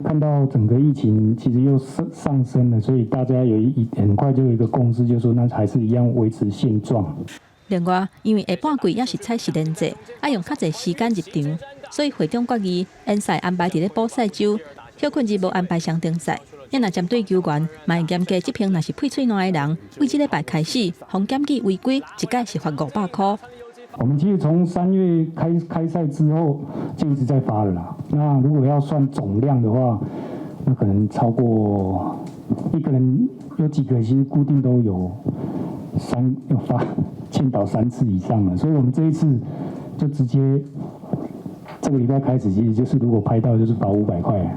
看到整個疫情其實又上升了，所以大家有一很快就有一個共識，就是說那還是一樣維持現狀。另外，因為下半季猶是採實聯制，愛用較濟時間入場，所以會長決議聯賽安排佇咧補賽週，歇睏日無安排雙重賽。若針對球員，嘛會嚴格執行。若是噴喙瀾的人，對這禮拜開始，予檢舉違規，一改是罰500箍。我們其實從3月開賽之後就一直在發了啦。那如果要算總量的話，那可能超過一個人有幾個其實固定都有三有發勸導3次以上了。所以我們這一次就直接這個禮拜開始，其實就是如果拍到就是罰500塊。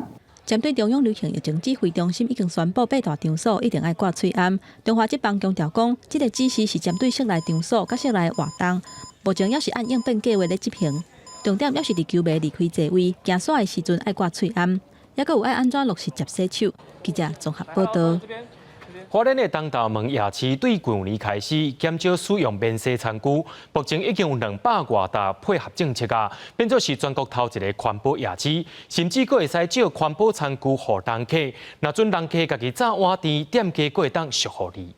針對中央流行疫情指揮中心已經宣布，八大場所一定愛掛喙罨。中華職棒強調講，這個指示是針對室內場所佮室內活動，目前猶是按應變計畫咧執行。重點猶是佇球迷離開座位、行煞的時陣愛掛喙罨，猶閣有愛按怎落實捷洗手。記者綜合報道。花蓮的東大門夜市對舊年開始減少使用免洗餐具，目前已經有200外沓配合政策啊，變做是全國頭一个環保夜市，甚至閣會使借環保餐具予人客，若準人客家己紮碗甜，店家閣會當惜予你。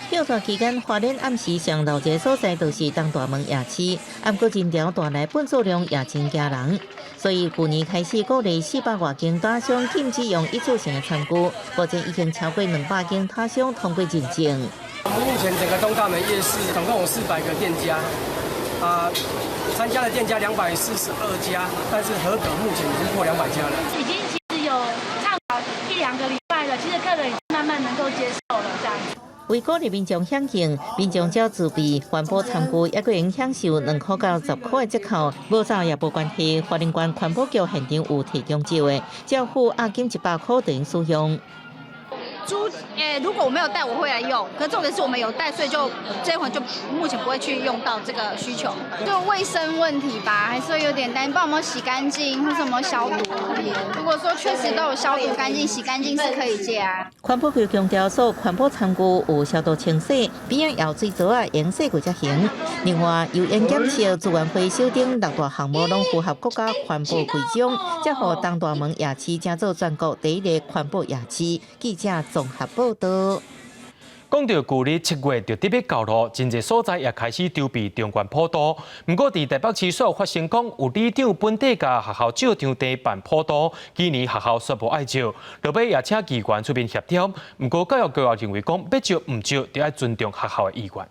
歇假期間，花蓮暗時上熱鬧一个所在就是東大門夜市，毋過人潮帶來糞掃量也真驚人，所以舊年開始鼓勵400外間攤商禁止用一次性的餐具，目前已經超過200間攤商通過認證。我們目前整個東大門夜市總共有400個店家，啊，參加的店家242家，但是合格目前已經破200家了。已經其實有倡導一兩個禮拜了，其實客人已經慢慢能夠接受了，這樣子。為鼓勵民眾響應，民眾只要自備環保餐具，猶閣會用享受2塊到10塊的折扣。無紮也無關係，花蓮縣環保局現場有提供借的，只要付押金100塊就能使用。租，如果我沒有帶，我會來用。可重點是我們有帶，所以就這回就目前不會去用到這個需求。就衛生問題吧，還是會有點擔心，不知道有沒有洗乾淨或什麼消毒。如果說確實都有消毒乾淨、洗乾淨，是可以借啊。環保局強調說，環保餐具有消毒清洗，邊仔舀水槽仔用洗過才行。另外，油煙檢測、資源回收等六大項目攏符合國家環保規章，才予東大門夜市成做全國第一个環保夜市。記者綜合報道。講到舊曆7月就特別到囉，真濟所在也開始籌備中元普渡。毋過，佇台北市煞發生講，有里長本底共學校借場地辦普渡，今年學校說無愛借，落尾也請議員出面協調。毋過教育局也認為講，欲借毋借，著愛尊重學校的意願。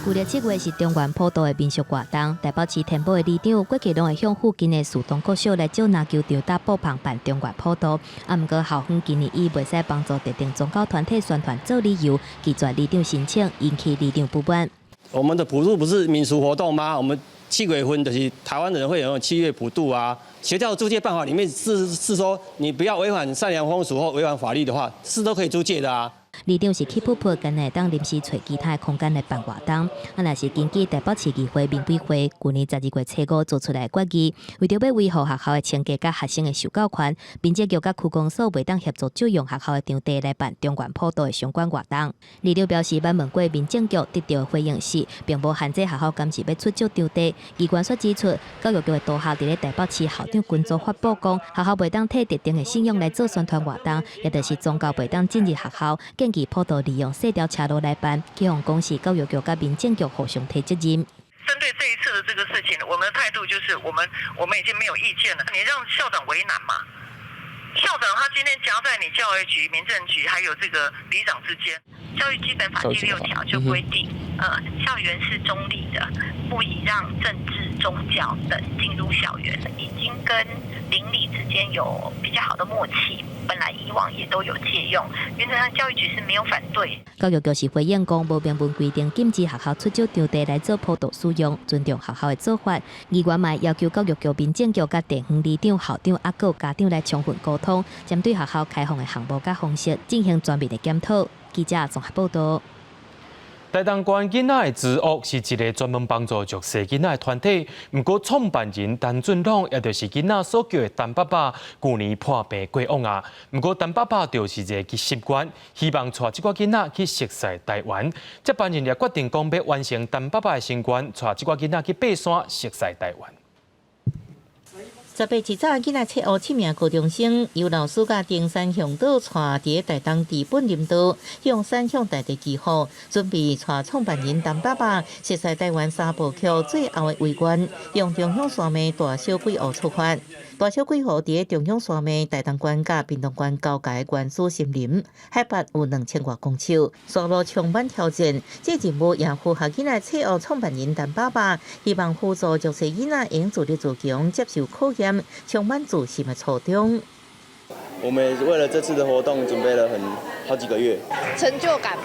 舊曆7月是中元普渡的民俗活動，台北市天寶的里長過去攏會向附近的樹東國小來借籃球場搭布棚辦中元普渡。啊，毋過校方今年以袂使幫助特定宗教團體宣傳做理由，拒絕里長申請，引起里長不滿。我們的普渡不是民俗活動嗎？我們7月份就是台灣的人會有七月普渡啊。學校租借辦法裡面是說，你不要違反善良風俗或違反法律的話，是都可以租借的啊。里長是氣噗噗，干焦會當臨時揣其他的空間來辦活動。啊，若是根據台北市議會民委會舊年12月初5做出來的決議，為著欲維護學校的清潔佮學生的受教權，民政局佮區公所袂當協助借用學校的場地來辦中元普渡的相關活動。里長表示，捌問過民政局得到的回應是，並無限制學校敢是欲出借場地。機關煞指出，教育局的督學佇咧台北市校長群組發布講，學校袂當替特定的信仰來做宣傳活動，也就是宗教袂當進入學校。建議普渡利用細條車路來辦，希望講是教育局佮民政局互相提責任。針對這一次的這個事情，我們的態度就是，我們已經沒有意見了。你讓校長為難嘛？校長他今天夾在你教育局、民政局還有這個里長之間。教育基本法第6條就規定，校園是中立的，不宜讓政治、宗教等進入校園。已經跟鄰里之間有比較好的默契，本來以往也都有借用，原則上教育局是沒有反對。教育局是回應講，無明文規定禁止學校出借場地來做普渡使用，尊重學校的做法。議員嘛要求教育局、民政局佮地方里長、校長、猶閣有家長來充分溝通，針對學校開放的項目佮方式進行全面的檢討。記者綜合報道。台東縣囡仔的慈屋是一个專門幫助弱勢囡仔的團體，毋過創辦人陳俊朗，也就是囡仔所叫的陳爸爸，舊年破病過往啊。毋過陳爸爸就是一个心願，希望帶這寡囡仔去熟似台灣。接班人也決定講欲完成陳爸爸的心願，帶這寡囡仔去爬山熟似台灣。10月一早，囡仔冊屋7名高中生由老師佮登山向導帶佇台東知本林道，向山向大地祈福，準備帶創辦人陳爸爸熟似台灣三部曲最後的遺願，向中央山脈大小鬼湖出發。大小鬼湖佇中央山脈台東縣佮屏東縣交界原始森林，海拔有2000外公尺，山路充滿挑戰。這任務也符合囡仔冊學創辦人陳爸爸希望輔助弱勢囡仔用自立自強接受考驗，充滿自信的初衷。我們為了這次的活動準備了很好幾個月，成就感吧，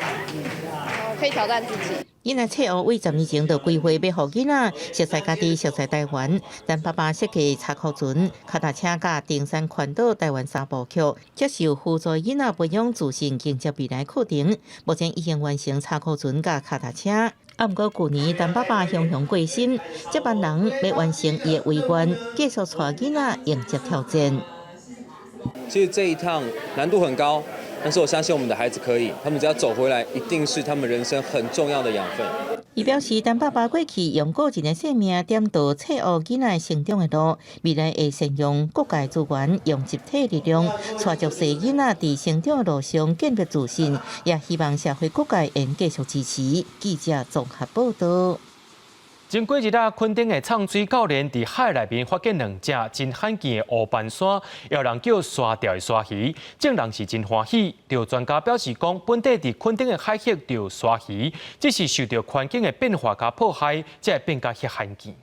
可以挑戰自己。囡仔冊學為10年前就規劃欲予囡仔熟似家己、熟似台灣。陳爸爸設計查箍船、跤踏車佮登山環島台灣三部曲，接受輔助囡仔培養自信，迎接未來課程。目前已經完成查箍船佮跤踏車。啊，毋過舊年陳爸爸雄雄過身，這班人欲完成伊的遺願，繼續帶囡仔迎接挑戰。其實這一趟難度很高。但是我相信我們的孩子可以，他們只要走回來，一定是他們人生很重要的養分。伊表示，陳爸爸過去用個人的生命點導冊學囡仔成長的路，未來會善用各界資源，用集體力量，帶足濟囡仔佇成長的路上建立自信，也希望社會各界會繼續支持。記者綜合報道。前幾日啊，墾丁的藏水教練佇海內面發現兩隻真罕見的烏斑鯊，予人叫沙釣的鯊魚，眾人是真歡喜。著專家表示講，本地佇墾丁的海域著鯊魚，只是受著環境的變化佮破壞，才會變甲遐罕見。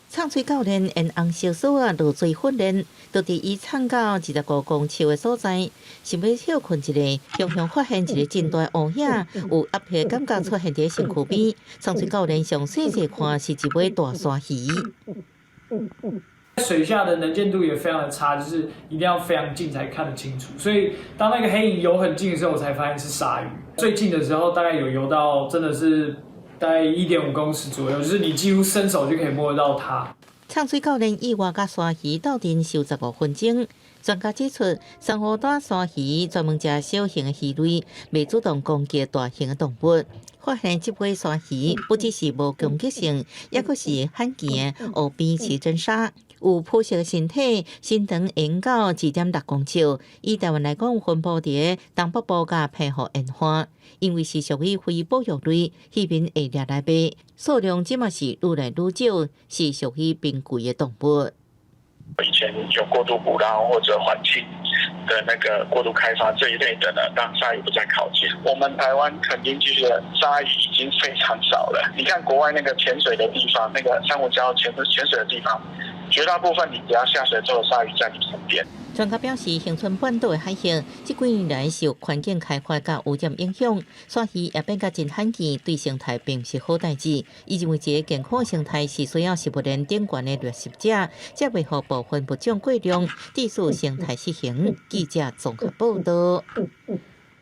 藏水教練沿紅色索仔落水訓練，就佇伊藏到25公尺的所在，想欲歇睏一下，雄雄發現一个真大烏影，有壓迫感覺出現佇身軀邊。藏水教練上細細看是一尾大鯊魚。水下的能見度也非常的差，就是一定要非常近才看得清楚。所以當那個黑影游很近的時候，我才發現是鯊魚。最近的時候大概有游到真的是大概1.5公尺左右，就是你幾乎伸手就可以摸得到它。藏水教練意外佮鯊魚鬥陣收15分鐘。專家指出，珊瑚帶鯊魚專門食小型的魚類，袂主動攻擊大型的動物。發現這尾鯊魚不只是無攻擊性，抑閣是罕見的烏邊刺針鯊，有樸實的身體，身長會到2.6公尺。以台灣來講，分布佇東北部佮澎湖沿岸，因為是屬於非保育類，漁民會掠來賣，數量這馬是愈來愈少，是屬於瀕危的動物。以前有過度捕撈或者環境的那個過度開發這一類的呢，讓鯊魚不再靠近。我們台灣墾丁區的鯊魚已經非常少了。你看國外那個潛水的地方，那個珊瑚礁潛水的地方，絕大部分你只要下水之後，鯊魚在你身邊。專家表示，恆春半島的海域這幾年來受環境開發佮污染影響，鯊魚也變甲真罕見，對生態並毋是好代誌。伊認為，一个健康生態是需要食物鏈頂懸的掠食者，才袂予部分物種過量，致使生態失衡。記者綜合報道。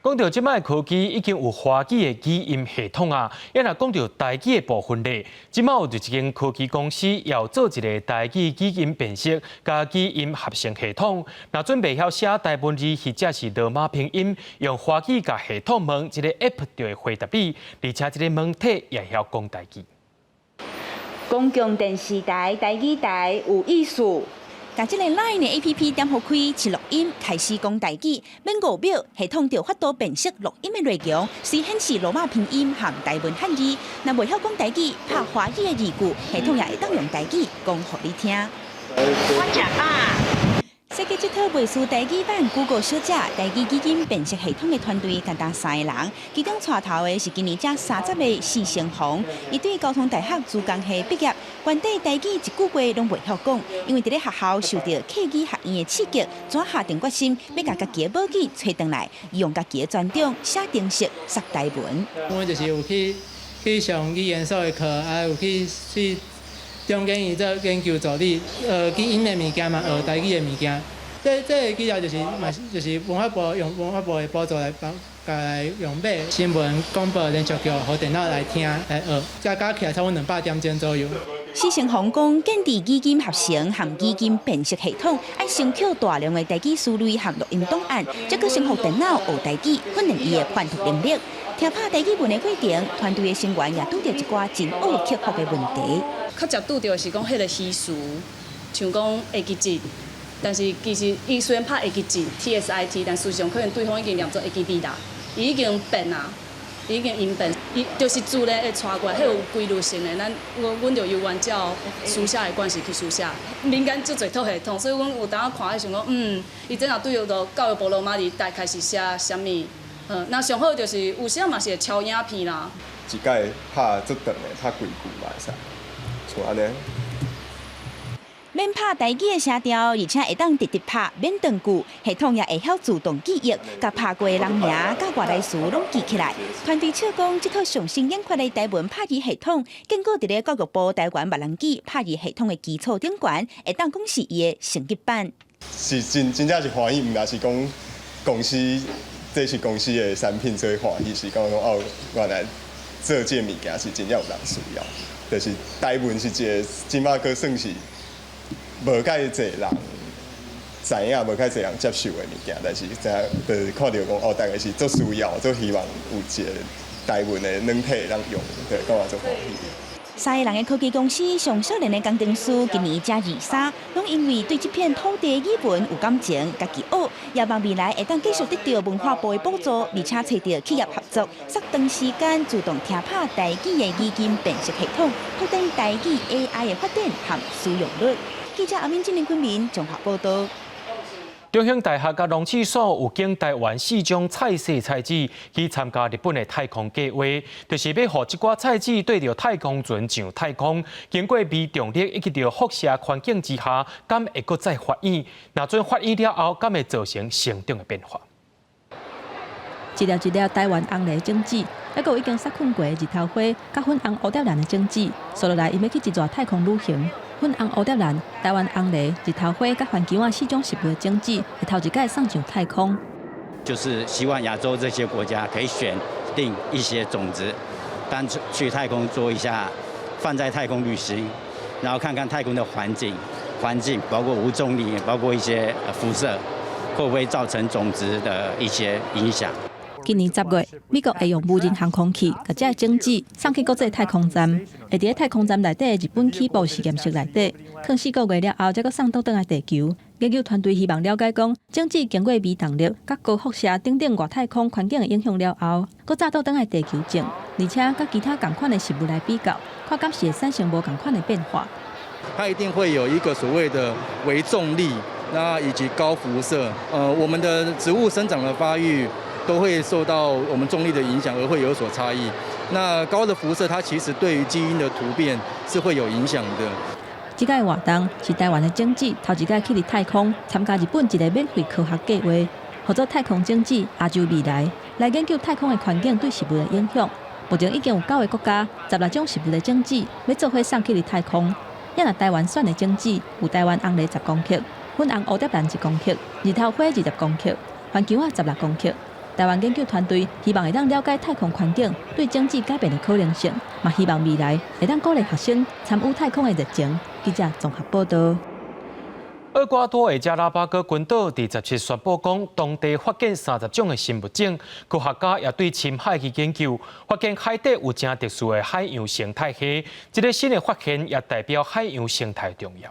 講到這擺科技已經有華語的語音系統啊，抑若講到台語的部分咧，這擺有一間科技公司要做一个台語語音辨識佮語音合成系統，若準袂曉寫台文字或者是羅馬拼音，用華語共系統問，這个 App 就會回答你，而且這个問題也會曉講台語。公共電視台台語台有意思。共這个 LINE 的 APP 點予開，試錄音開始講台語，免5秒，系統就有法度辨識錄音的內容，隨顯示羅馬拼音和台文漢字。若袂曉講台語，拍華語的字句，系統也會當用台語講予你聽。我食飽。設計這套袂輸台語版 Google 小姐台語語音辨識系統的團隊，簡單三个人，其中帶頭的是今年才30的謝成宏，伊對交通大學資工系畢業，原底台語一句話攏袂曉講，因為佇咧學校受著客語學院的刺激，怎下定決心欲共家己的母語揣轉來，用家己的專長寫程式、說台文。我就是有去上語言所的課，啊有去中研院做研究助理，學語音的物件嘛，學台語的物件。這个資料就是嘛，就是文化部用文化部的補助來幫來用買新聞廣播連續劇，予電腦來聽來學，加加起來差不多200點鐘左右。施成宏講，建置語音合成和語音辨識系統，愛先抾大量的台語詞彙和錄音檔案，才閣先予電腦學台語，訓練伊的判讀能力。聽拍台語文的過程，團隊的成員也拄著一寡真愛克服的問題。較常拄著的是講彼个虛詞，像講會記得，但是其實伊雖然拍會記得 TSIT，但事實上可能對方已經念做會記得啦，伊已經變啊。已經應變，伊就是自然會傳過來，彼有規律性的。咱阮阮就猶原照書寫的慣勢去書寫。民間足濟套系統，所以阮有當看，想講，伊這若對著教育部羅馬字大概是寫啥物？那上好就是有時嘛是會抄影片啦。一擺拍足長的，拍幾句嘛會使，像按呢。免拍台語的聲調，而且會當直直拍，免斷句，系統也會曉自動記憶，共拍過的人名佮外來詞攏記起來。團隊笑講，這套上新研發的台文拍字系統，經過佇咧教育部台灣閩南語拍字系統的基礎頂懸，會當講是伊的升級版。是真真正是歡喜，毋但是講公司這是公司的產品，所以歡喜，是講講哦，原來做這個物件是真正有人需要，就是台文是一個這馬閣算是無蓋濟人知影，無蓋濟人接受的物件，但是知影就是看著講哦，大家是足需要，足希望有一個台文的軟體會當用，對，感覺足歡喜。三个人的科技公司上少年的工程師今年才23，攏因為對這片土地語文有感情，家己學，也望未來會當繼續得到文化部的補助，而且揣著企業合作，縮長時間自動聽拍台語的語音辨識系統，拓展台語 AI 的發展和使用率。記者阿敏、金林昆明綜合報道。中興大學佮農試所有揀台灣四種菜色菜籽去參加日本的太空計劃，就是欲予這寡菜籽綴著太空船上太空，經過微重力以及著輻射環境之下，敢會閣再發育？若準發育了後，敢會造成生長的變化？一粒一粒台灣紅藜種子，猶閣有已經殺菌過的日頭花，佮粉紅蝴蝶蘭的種子，紲落來，𪜶欲去一逝太空旅行。粉紅蝴蝶蘭、台灣紅藜、日頭花佮番莳仔四種植物的種子，會頭一擺送上太空。就是希望亞洲這些國家可以選定一些種子，單去太空做一下，放在太空旅行，然後看看太空的環境，環境包括無重力，包括一些輻射，會不會造成種子的一些影響？今年10月，美國會用無人航空器，共這个種子送去國際太空站，會佇咧太空站內底的日本起步實驗室內底，囥四個月了後，才閣送倒轉來地球。研究團隊希望了解講，種子經過微重力、佮高輻射等等外太空環境的影響了後，閣再倒轉來地球種，而且佮其他仝款的食物來比較，看敢是會產生無仝款的變化。它一定會有一個所謂的微重力，那以及高輻射，我們的植物生長的發育都會受到我們重力的影響，而會有所差異。那高的輻射，它其實對於基因的突變是會有影響的。這擺活動是台灣的種子頭一擺去佇太空參加日本一个免費科學計劃，號做太空種子亞洲未來，來研究太空的環境對食物的影響。目前已經有九个國家16種食物的種子欲做伙送去佇太空。也若台灣選的種子有台灣紅藜10公克、粉紅蝴蝶蘭1公克、日頭花20公克、番莳仔16公克。台灣研究團隊希望會當了解太空環境對種子改變的可能性，嘛希望未來會當鼓勵學生參與太空的熱情。記者綜合報道。厄瓜多的加拉巴哥群島佇17宣布講，當地發現30種的新物種。科學家也對深海去研究，發現海底有誠特殊的海洋生態系。這个新的發現也代表海洋生態重要。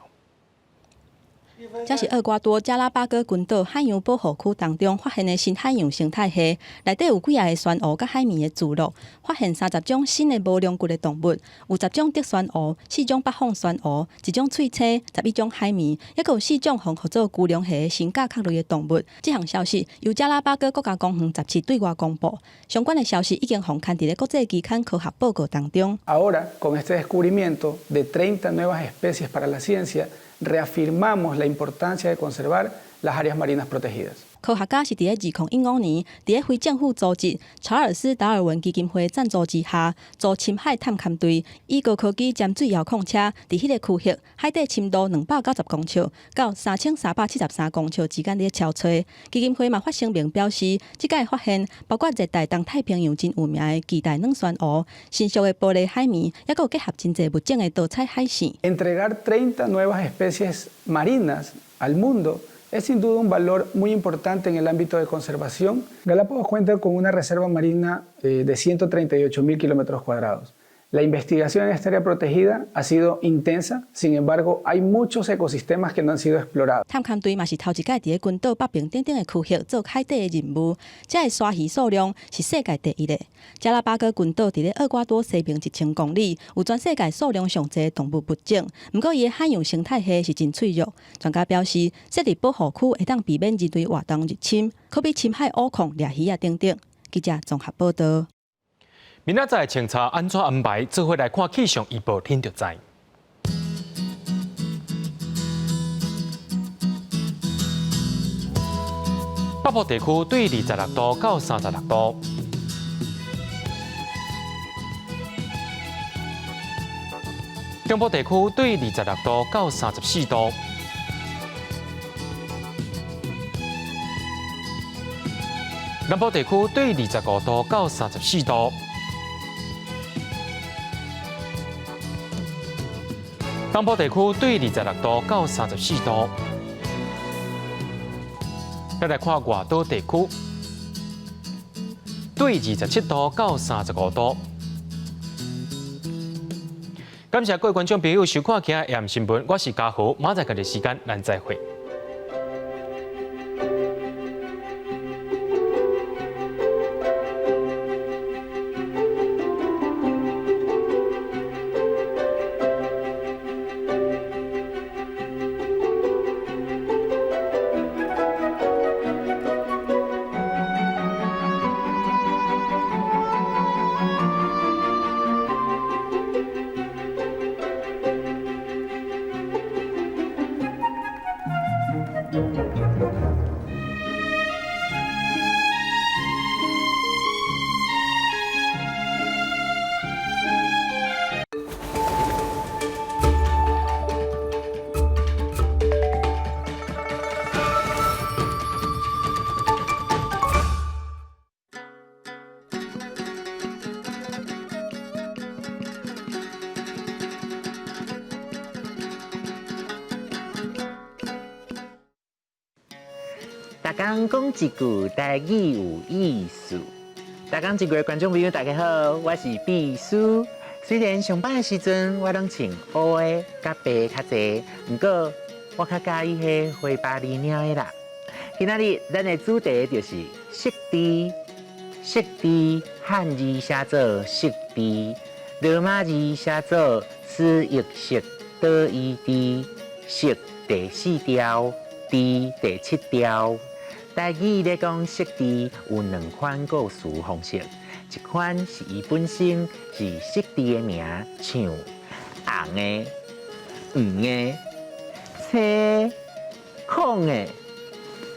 這是厄瓜多加拉巴哥群島海洋保護區當中發現的新海洋生態系，內底有幾仔个珊瑚佮海綿的聚落，發現30種新的無龍骨的動物，有10種竹珊瑚、四種北方珊瑚、一種喙星、11種海綿，猶閣有四種予號做巨龍蝦的新甲殼類的動物。這項消息由加拉巴哥國家公園雜誌對外公布，相關的消息已經予刊佇咧國際期刊科學報告當中。 Ahora, con este descubrimiento de 30 nuevas especies para la ciencia, reafirmamos la importancia de conservar las áreas marinas protegidas. 科學家是佇咧2015年，佇咧非政府組織查爾斯達爾文基金會贊助之下，組深海探勘隊，以高科技潛水遙控車，佇彼个區域海底深度290公尺到3373公尺之間咧搜揣。基金會嘛發聲明表示，這擺發現包括熱帶東太平洋真有名的巨大軟珊瑚、新屬的玻璃海綿，猶閣有結合真濟物種的多彩海線。 Entregar 30 nuevas especies marinas al mundo es sin duda un valor muy importante en el ámbito de conservación. Galápagos cuenta con una reserva marina de 138 mil kilómetros cuadrados. La investigación en esta área protegida ha sido intensa, sin embargo, hay muchos ecosistemas que no han sido explorados. 探勘隊嘛是頭一擺佇咧群島北爿頂頂的區域做海底的任務，遮的鯊魚數量是世界第一的。加拉巴哥群島佇咧厄瓜多西爿1000公里，有全世界數量上濟動物物種。毋過伊的海洋生態系是真脆弱。專家表示，設立保護區會當避免人類活動入侵，可比深海挖礦掠魚仔等等。記者綜合報導。明仔載清查按怎安排？做伙來看氣象預報，聽就知。北部地區對26度到36度，中部地區對26度到34度。南部地區對25度到34度。東部地區對26度到34度。再來看外島地區，對27度到35度。感謝各位觀眾朋友收看今日的新聞，我是嘉豪，明仔載同一時間咱再會。逐工講一句台語有意思。逐工一句的觀眾朋友，大家好，我是秘書。雖然上班的時陣我攏穿烏的佮白較濟，毋過我較佮意彼花巴厘領的啦。今仔日咱的主題就是釋字，釋字漢字寫做釋字，羅馬字寫做斯譯釋多伊字，釋第四調，字第七調。台語咧講釋字有兩款構詞方式，一款是伊本身是釋字的名，像紅的、黃的、青、空的、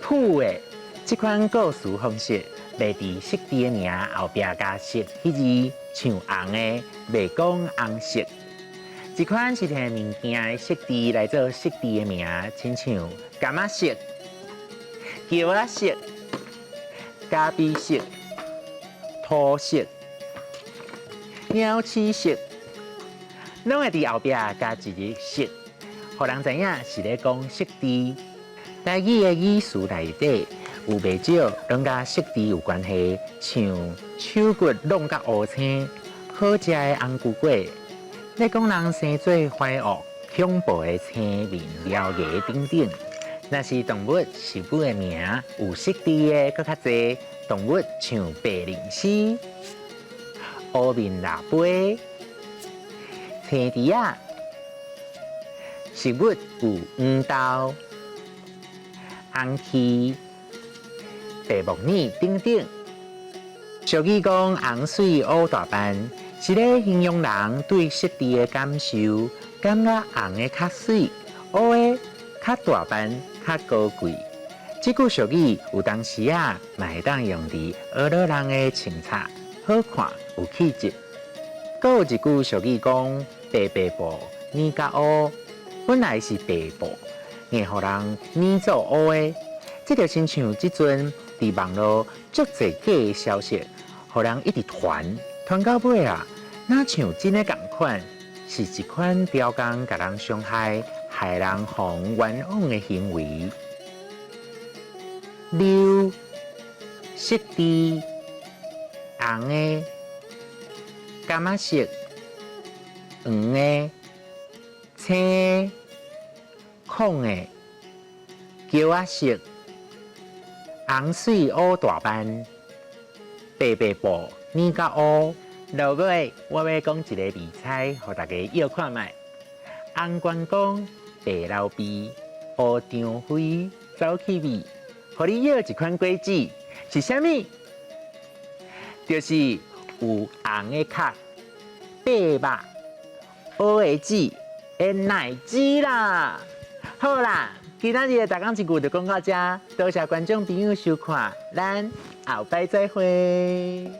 殕的，這款構詞方式袂佇釋字的名後壁加色彼字，像紅的袂講紅色。一款是提物件的色字來做釋字的名，親像柑仔色、橋仔色、咖啡色、土色、鳥鼠色，攏會佇後壁加一个色，予人知影是咧講釋字。台語的語詞內底有袂少攏佮釋字有關係，像手骨挵甲烏青，好食的紅菇粿。咧講人生做懷惡、恐怖的青面獠牙等等。若是動物、食物的名有釋字的，閣較濟。動物像白靈絲、烏面蜊杯、青豬仔。食物有黃豆、紅薔、白木耳等等。俗語講紅媠烏大斑，是咧形容人對色字的感受，感覺紅的較媠，烏的較大斑、較高貴。這句俗語有當時啊，嘛會當用佇學老人的穿插，好看有氣質。閣有一句俗語講：白白布染甲烏，本來是白布，硬予人染做烏的。這就親像這陣佇網路足濟假的消息，予人一直傳，傳到尾啊，若像真的仝款，是一款刁工共人傷害、害人予冤枉的行為。溜、釋字、紅的、柑仔色、黃的、青的、紺的、茄仔色、紅媠烏大斑、白白布染甲烏。落尾，我欲講一个謎猜，予大家臆看覓。紅關公，白劉備，烏張飛，走去味，予你臆一款果子是啥物？就是有紅的殼、白肉、烏的籽的奶籽啦。好啦，今仔日的逐工一句就講到遮，多謝觀眾朋友收看，咱後擺再會。